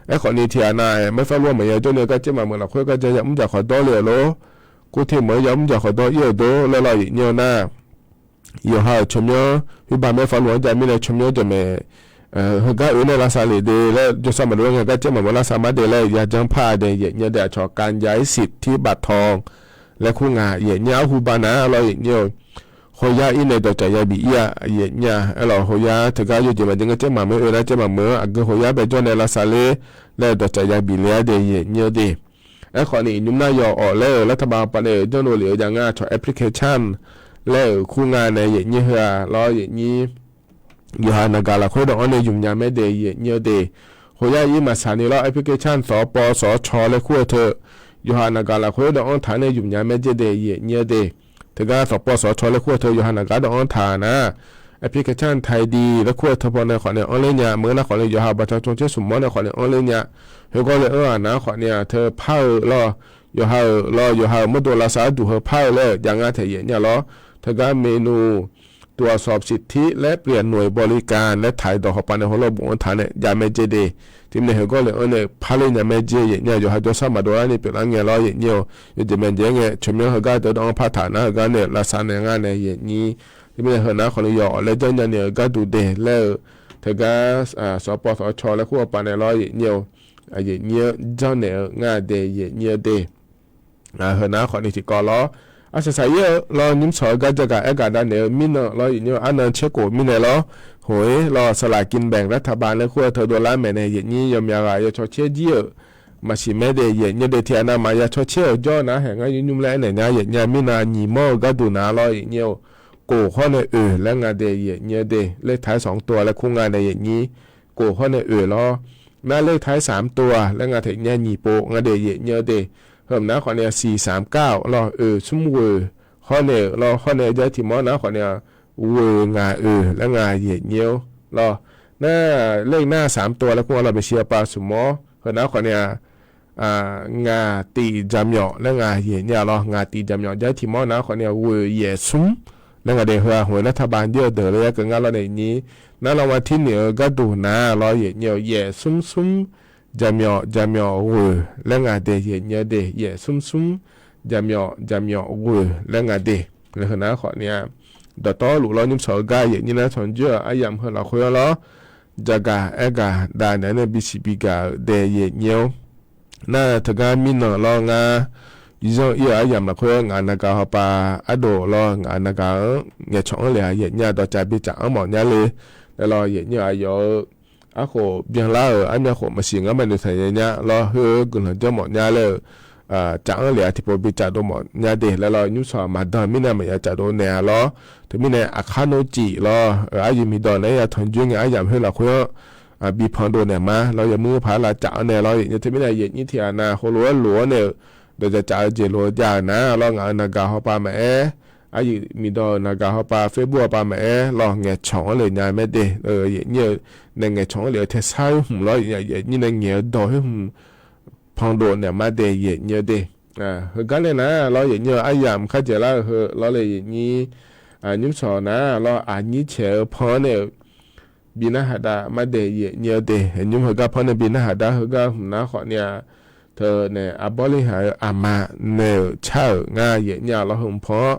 Aerkhawf ni tiqghaq nav-aer maerfar luf-anr maqya jawr nae gar caer maqmeuq lafkhoer gar ja ya mr jaq khawqdawr le-euq lor. Kur te meuq-eu ya mr jaq khawqdawr ir-euq dor laer lawr yaeqnyir-eu nar yawqha-euq tsawrmyanr khoerba maerfar luf-anr jav mirnae tsawrmyanr jawqmaeq heugar oe nae lavsav lef de laer jawrsar maqdov-aer ngae gar caer maqmeuq lavsav mar de laer yajanr par-a de yaeqnyir de aqcawq การย้ายสิทธิ์ที่บัตรทอง laer kur nga yaeqnyir arhu ba nar lawr yaeqnyir-eu Hoyar ir nae dawqtsaf yabif ir-a, yaeq nyir-a. Aerlawq, hoyar teugar yawjeq maqjeq ngeur caer maqmeuq oe nar caer maqmeuq-anr aqgeu hoyar baejawr nae lavsav ler laer dawqtsaf yabif le-ar de, yaeq nyir-eu de. Aerkhawf ni iqnymr nar yawawf laer-euq รัฐบาล pawnae-euq janrdov lef-eu jav ngar cawq application laer-euq kur nga nae yaeq nyir heu-aq lawr, yaeq nyir yawqha naqgaq lafkhoer dawq-anr nae ymqnya maer de, yaeq nyir-eu de. Hoyar ir maqsaq ni lawr, application sanqpawv sanqcaw laer kur-eu teu yawqha naqgaq lafkhoer dawq-anr taq-anr nae ymqnya maer dzer de, yaeq nyir-eu de. Teugar sanqpawv sanqcaw laer kur-eu teu yawqha naqgaq dawq-anr taq nar, application ไทยดี laer kur-eu teu pawnae khawf nae anr ler nya. Maqngeur nar khawf nae yawqha บัตรประชาชน caer smq mawr nae khawf nae anr ler nya. Heugar le anr-aq nar khawf nae-aq teu par-eu lawr, yawqha-euq lawr, yawqha-euq mawrdo lavsav arduq heu par-eu laer-euq jav ngar taeq yaeq nyir-a lawr. Teugar เมนู ตรวจสอบสิทธิและเปลี่ยนหน่วยบริการ laer taq-iq dawq hawpar nae hawlawr bof-anr taq nae jav maer dzer de. Teumirnae heugar le anr nae par ler nya maer dzer, yaeq nyir-a. Yawqha jawrshar maqdov lar ni pyeuflar ngae lawr, yaeq nyir-eu. Yawjeq maqjeq ngae tsawrmyanr heugar deuq dawq-anr par taq nar heugar nae lavsav naeq ngar nae yaeq nyir. Teumirnae heu nar khawf ni yawawf laer janrnya ni-euq gharduq de laer-eu teugar sanqpawv sanqcaw laer kur hawpar nae lawr, yaeq nyir-eu. Aqyuif nyir-anr janrnaeq-eu ngar de, yaeq nyir-eu de. Heu nar khawf ni tiqkawv lawr, arsaq saq-ir-eu lawr, nymr sawq-eu gar jagaq aergaq davnaeq-eu mirnan lawr, yaeq nyir-eu arnan caerkhof mirnae lawr, hoq-ir lawr, สลากกินแบ่งรัฐบาล laer kur-eu teu dovlar maeqnaeq, yaeq nyir yawmyaq ghaq ya caw caer jir-euq maqsiq maer de, yaeq nyir de. Tiqghaq navmaf ya caw caer-euq jawr nar haeq ngar yur nymr laer aernaeq nya, yaeq nyir-a mirnan nyiq mawr-eu gharduq nar lawr, yaeq nyir-eu. Kof hawr nae oeq laer nga de, yaeq nyir-eu de. เลขท้ายสองตัว laer kur nga nae yaeq nyir. Kof hawr nae oeq lawr. Nar เลขท้ายสามตัว laer nga taeq nya nyiq pov nga de, yaeq nyir-eu de. Heu nar khawf nae siq สามเก้า lawr, oeq smr ghoeq hawr nae-euq lawr, hawr nae jar tiq mawr nar khawf nae ghoeq ngaq oeq laer nga yaeq nyir-eu lawr. Nar เลขหน้าสามตัว laer kur nga lawr, maeqshi aqpav smq mawr. Heu nar khawf nae ngaq tiq jaqmyawf laer nga yaeq nyir-a lawr, ngaq tiq jaqmyawf jar tiq mawr nar khawf nae ghoeq yaeq smr laer nga de. Heu-aq hoq-ir รัฐบาล jir-eu deuq laer ya keuv ngar lawr nae nyir. Nar รางวัลที่หนึ่ง-eu gharduq nar lawr, yaeq nyir-eu, yaeq smr smr jaqmyawf jaqmyawf ghoeq laer nga de, yaeq nyir-eu de. Yaeq smr smr jaqmyawf jaqmyawf ghoeq laer nga de. Heu nar khawf nae-a dawqtawvluf lawr, nymr sawq-eu gar yaeq nyir nar tanqjoer-euq aryamq heu lafkhoer-anr lawr, jagaq aergaq davnaeq-anr nae bisiq bigaq-euq de, yaeq nyir-eu. Nar teugar mirnan lawr, ngar zanr ir-euq aryamq lafkhoer ngaq-euq naqgaq hawpar ardov lawr, ngaq-euq naqgaq-anr ngaeqcawq-anr le-aq, yaeq nyir-a, dawqcaf bicaf-anr mawf nya le laer lawr, yaeq nyir-eu, aqyawf-euq arkhof byanlar-euq armyav khof maqsiq ngar maqnoeq taq nya nya lawr, heu-eu guiqlanq janr mawf nya laer-euq caf-anr le-aq tiqpov bicaf dov mawf nya de laer lawr, nymr sawq maqdan mirnae maqya caf dov naeq-a lawr. Teumirnae aqkar nor cif lawr, aryuif miqdawq naeq-aer ya tanqjoer ngae aryamq khoer lafkhoer-anr bi pandov naeq ma lawr, yamuir paq-aer lavcaf-anr nae lawr, yaeq nyir. Teumirnae yaeq nyir tiqghaq nav heulof-aer lof-anr nae-euq dawqcaf caf-eu jeq lof-eu jav-euq nar lawr, ngaq-euq naqgaq hawpar maqaer, aryuif miqdawq-euq naqgaq hawpar Facebook hawpar maqaer lawr, ngaeqcawq-anr le nya mae de. Yaeq nyir-eu nae ngaeqcawq-anr le-eu tersar khoer hmq lawr, yaeq nyir nae ngaeq-eu dawq khoer hmq pandov naeq ma de, yaeq nyir-eu de. Heugar nae nar lawr, yaeq nyir-eu, aryamq kardzaeq lar-eu heu lawr le, yaeq nyir. Nymr sawq nar lawr, aqnyir caeq-eu pan-anr nae-euq bi narhaq dav ma de, yaeq nyir-eu de. Nymr heugar pan nae bi narhaq dav heugar hmq nar khawf nae-a, teu nae arbawr ler haq-eu aqma nae-euq car-euq ngar yaeq nyir-a lawr, heu hmq pan-anr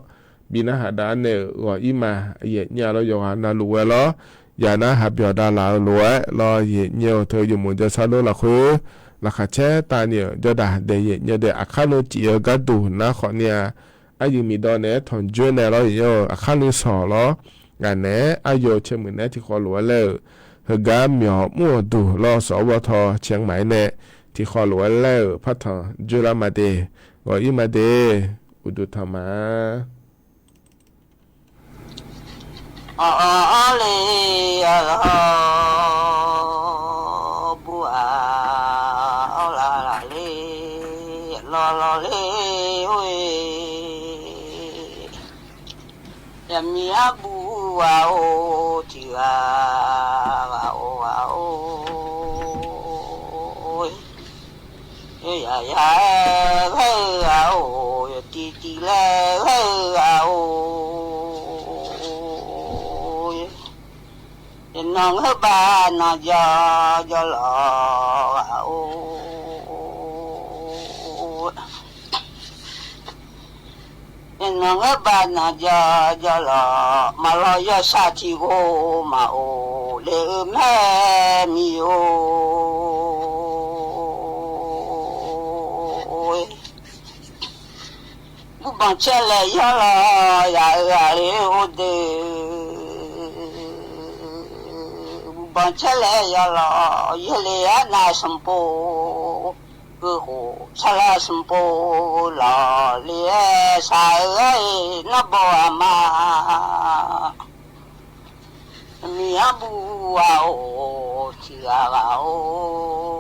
bi narhaq dav nae-euq ghawq-ir ma, yaeq nyir-a lawr, yawqghaq navluf ghae lawr, yaq nar haq byawq dav laf-eu lof-aer lawr, yaeq nyir-eu, teu yawmuiq jawrsar lor lafkhoer laqkhaq caer tav ni-euq jawrdaq daeq yaeq nyir-eu de. Aqkar nor cif-eu gharduq nar khawf nae-a, aryuif miqdawq naeq-aer tanqjoer nae lawr, yaeq nyir-eu, aqkar nui sawq lawr, ngaq naeq-aer aryaw caermuiq naeq-aer tiqkhawf lof-aer laer-euq heugar myawq mr-euq duq lawr, sawq-awr bawtaw caer maqaer nae tiqkhawf lof-aer laer-euq partanq joerlar ma de. Ghawq-ir ma de. Uqduq tanq ma. Awq, awq, awq, le, awq, lawq, bu, aq, awq, laq, laq, le, lawq, lawq, le, oe. Yaqmiq arbuv ghaq-or, tiq ghaq ghaq-or, ghaq-or. Yaq yaq-aer ghae-eu ghaq-or, yawq tiv tiv laer ghae-eu ghaq-or. Yawqnan ngeur bav nan jawr jawr lawq ghaq-or. Yawqnan ngeur bav nan jawr jawr lawq, maqlawq yawshaq tiq ghov maqof le-eu mae miqyo-e. Bur Banq caer laer yawlawq yaq-eu aqli ur deuq, banq caer laer yawlawq yawle arnav smqpov, geuqkhof sarlar smqpov lawq le-aer shaq-eu aer-eu narbawr aqma miq arbuv ghaq-or tiq ghaq ghaq-or.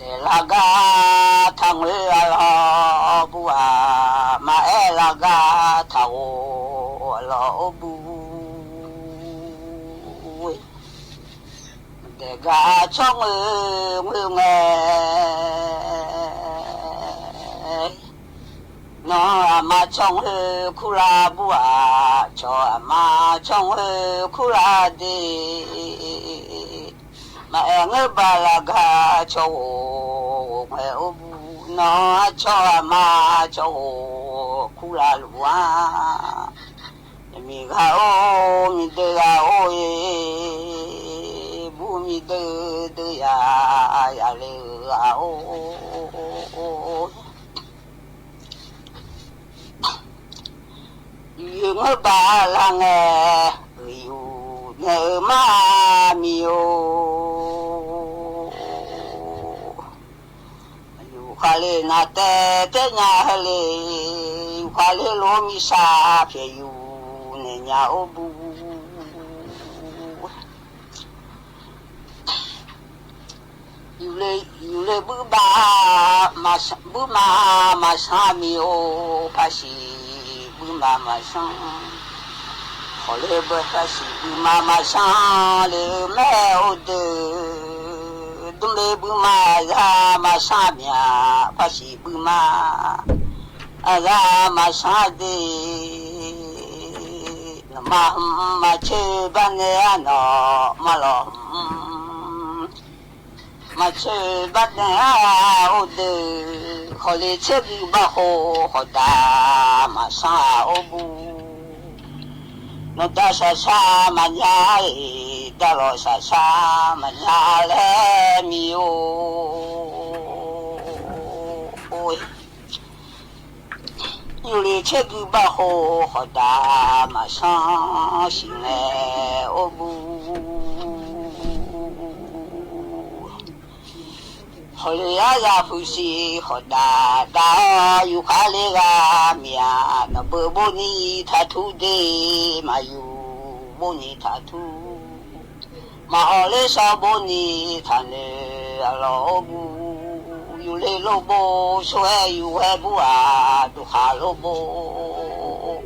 Daeqlar gar taqngoer aqlawq buv-aq, maqaer lar gar taqghof aqlawq-or buv-e. Daeqgar tsawrngoer ngoer ngae, nawr aqma tsawrngoer kurlar buv-aq, cawq aqma tsawrngoer kurlar de. Maqaer ngeur baq lar gar cawq ghof ghof ngae-or buv, nawr aqcawq aqma cawq ghof kurlar luf-a. Miqghaq-or miqdeuv ghaq-or-e, buv miqdeuv deuv ya yale-eu ghaq-or. Yuf-eu ngeur baq lar ngae, uiqyuf naeq-eu mar miq-or. Yufkhav le navtaev taev nya-eu le, yufkhav le lof-aer miqshaq pyaeq yuf naeq nya-or buv. Yufle buir bav, buir ma maqsanr miq-or, paqsiq buir ma maqsanr. Khawf le bae paqsiq buir ma maqsanr le-eu mae-or deuq, dmrle buir ma aqzar maqsanr mya, paqsiq buir ma aqzar maqsanr de. Nawqma hmq maqtser bar nae-ar, nawqma lawq hmq maqtser bar nae-ar-or deuq, khawf le tser gui bar khof khawf daq maqsanr-aq-or buv. Nawqda shaqshaq maqnya-iq, daqlawq shaqshaq maqnya laer miq-or. Yufle tser gui bar khof khawf daq maqsanr siq ngae-or buv. Khawf le aryaq huiqsiq khawf daq daq-awr, yufkhav le ghaq miq-aq, nawqbeu bov ni taqtur de, maqyuf bov ni taqtur. Maqhawq ler shawr bov ni taqnoeq-awr lawq-or buv. Yufle lor bov sor-aer yuf ghae buv-aq, duqkhaq lor bov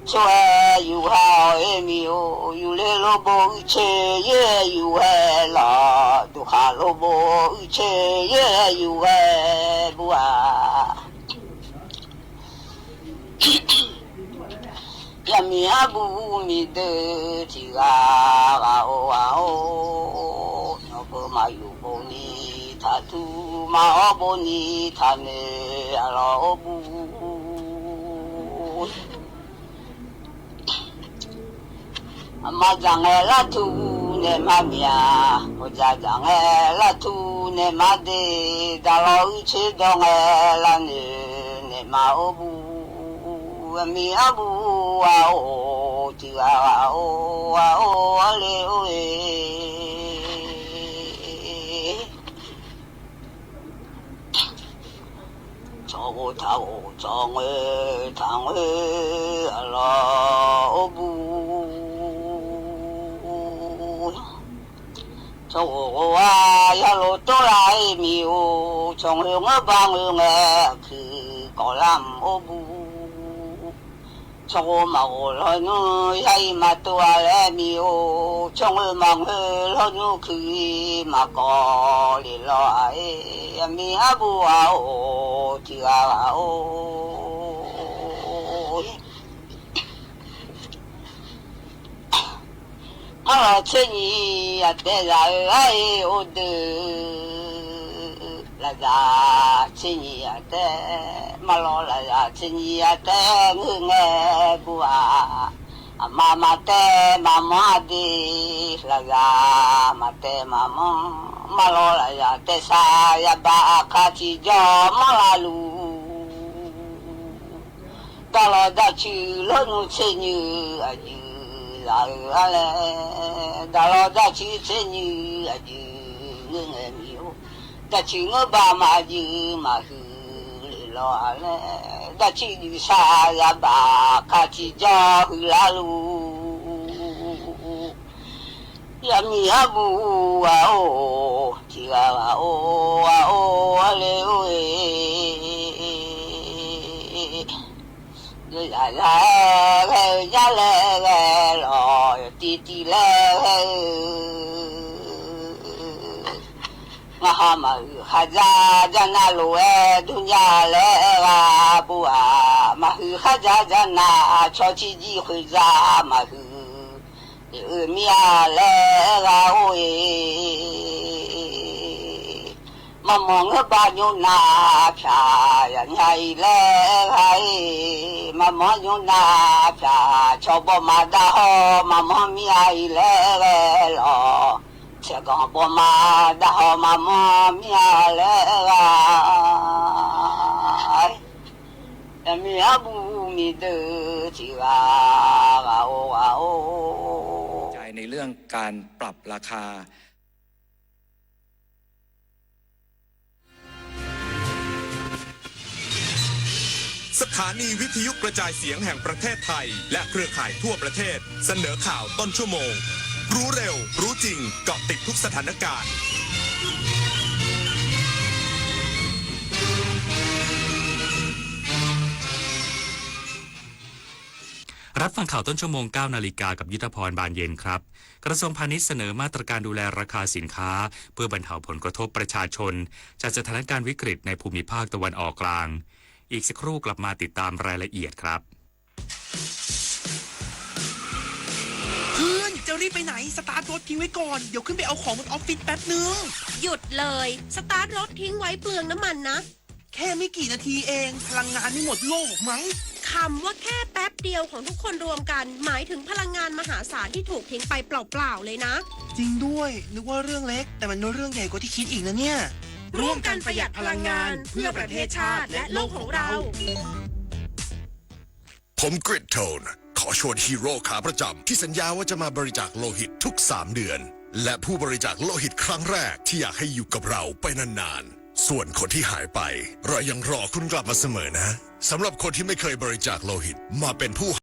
sor-aer yuf gha-awq-aer miq-or. Yufle lor bov uicoer yaer yuf ghae lawq, duqkhaq lor bov uicoer yaer yuf ghae buv-aq. Yamiq arbuv miqdeuv tiq ghaq ghaq-or ghaq-or, nawqbeu maqyuf bov ni taqtur, maqhawr bov ni taqnoeq-aq lawq-or buv. Aqma dzaq ngae lartur naeq ma miq-aq, hawqdzaq dzaq ngae lartur naeq ma de, daqlawq uicoer dawq ngae lavnoeq naeq ma-or buv. Aqmiq arbuv ghaq-or tiq ghaq ghaq-or ghaq-or, arle-or-e. Tsawrghof taqghof tsawrngoer taqngoer-aq lawq-or buv. Tsawrghof ghof-a yalof tawrlaf-ir miq-or, tsawrngoer ngeur bar ngoer ngae, aqkuiq kawf lar mq-or buv. Tsawrghof maqghof lawnmr yar-ir maqtov-a laer miq-or, tsawrngoer maqngoer lawnmr kuiq-ir maqkawv lef lawq-aq-ir, aqmiq arbuv ghaq-or tiq ghaq ghaq-or. Marlawq tser nyiq aqtaeq zaq-eu ar-ir or deuq, lafzaq tser nyiq aqtaeq, marlawq lafzaq tser nyiq aqtaeq ngeur ngae buv-aq, aqma maqtaev maqmanr-a de, lafzaq maqtaev maqmanr. Marlawr lafyaq taesar yabaq aqkaq tiqjawr manrlar luf. Darlawr darcuiv lawrnmr tser nyiq aqjuiq zaq-euq-a laer, darlawr darcuiv tser nyiq aqjuiq ngeur ngae mir-or, darcuiv ngeur baq maqjuiv maqhuiq le lawr-a laer, darcuiv juifsar yabaq aqkaq tiqjawr huiqlar luf. Yaqmiq arbuq ghaq-or, tiqghaq ghaq-or, ghaq-or, arle-or-e. Yawzaq zaq-aer ghae-eu jar laer ghae lawq, yawtiv tiv laer ghae-eu. Ngar ha maqhuiq khardzar dzarnav lof-aer durnya laer gha bur-aq, maqhuiq khardzar dzarnav cawq ciqjir khoeqdzar maqhuiq. Eq-eu mir-a laer gha-or-e. Maqmanq ngeurbav nymr nav pyaq yaq nya-iq laer gha-ir. Maqmanq nymr nav pyaq cawq bawma dar haw maqmanq mir-a-iq laer ghae lawq. Tsaerganq bawma dar haw maqmanq mir-a laer gha. Yaqmiq arbuq miqdeuq tiqghaq ghaq-or ghaq-or. ในเรื่องการปรับราคา สถานีวิทยุกระจายเสียงแห่งประเทศไทย และเครือข่ายทั่วประเทศ เสนอข่าวต้นชั่วโมง รู้เร็ว รู้จริง เกาะติดทุกสถานการณ์ รับฟังข่าวต้นชั่วโมง เก้านาฬิกา กับยุทธพร บานเย็นครับ กระทรวงพาณิชย์เสนอมาตรการดูแลราคาสินค้า เพื่อบรรเทาผลกระทบประชาชน จากสถานการณ์วิกฤตในภูมิภาคตะวันออกกลาง อีกสักครู่กลับมาติดตามรายละเอียดครับ เพื่อน จะรีบไปไหน สตาร์ทรถทิ้งไว้ก่อน เดี๋ยวขึ้นไปเอาของบนออฟฟิศแป๊บนึง หยุดเลย สตาร์ทรถทิ้งไว้เปลืองน้ำมันนะ แค่ไม่กี่นาทีเอง พลังงานไม่หมดโลกหรอกมั้ง คำว่าแค่แป๊บเดียวของทุกคนรวมกัน หมายถึงพลังงานมหาศาลที่ถูกทิ้งไปเปล่าๆเลยนะ จริงด้วย นึกว่าเรื่องเล็ก แต่มันเป็นเรื่องใหญ่กว่าที่คิดอีกนะเนี่ย ร่วมกันประหยัดพลังงาน เพื่อประเทศชาติ และโลกของเรา ผมกริดโทน ขอชวนฮีโร่ขาประจำที่สัญญาว่าจะมาบริจาคโลหิตทุกสามเดือน และผู้บริจาคโลหิตครั้งแรกที่อยากให้อยู่กับเราไปนานๆ ส่วนคนที่หายไป เรายังรอคุณกลับมาเสมอนะ สำหรับคนที่ไม่เคยบริจาคโลหิต มาเป็นผู้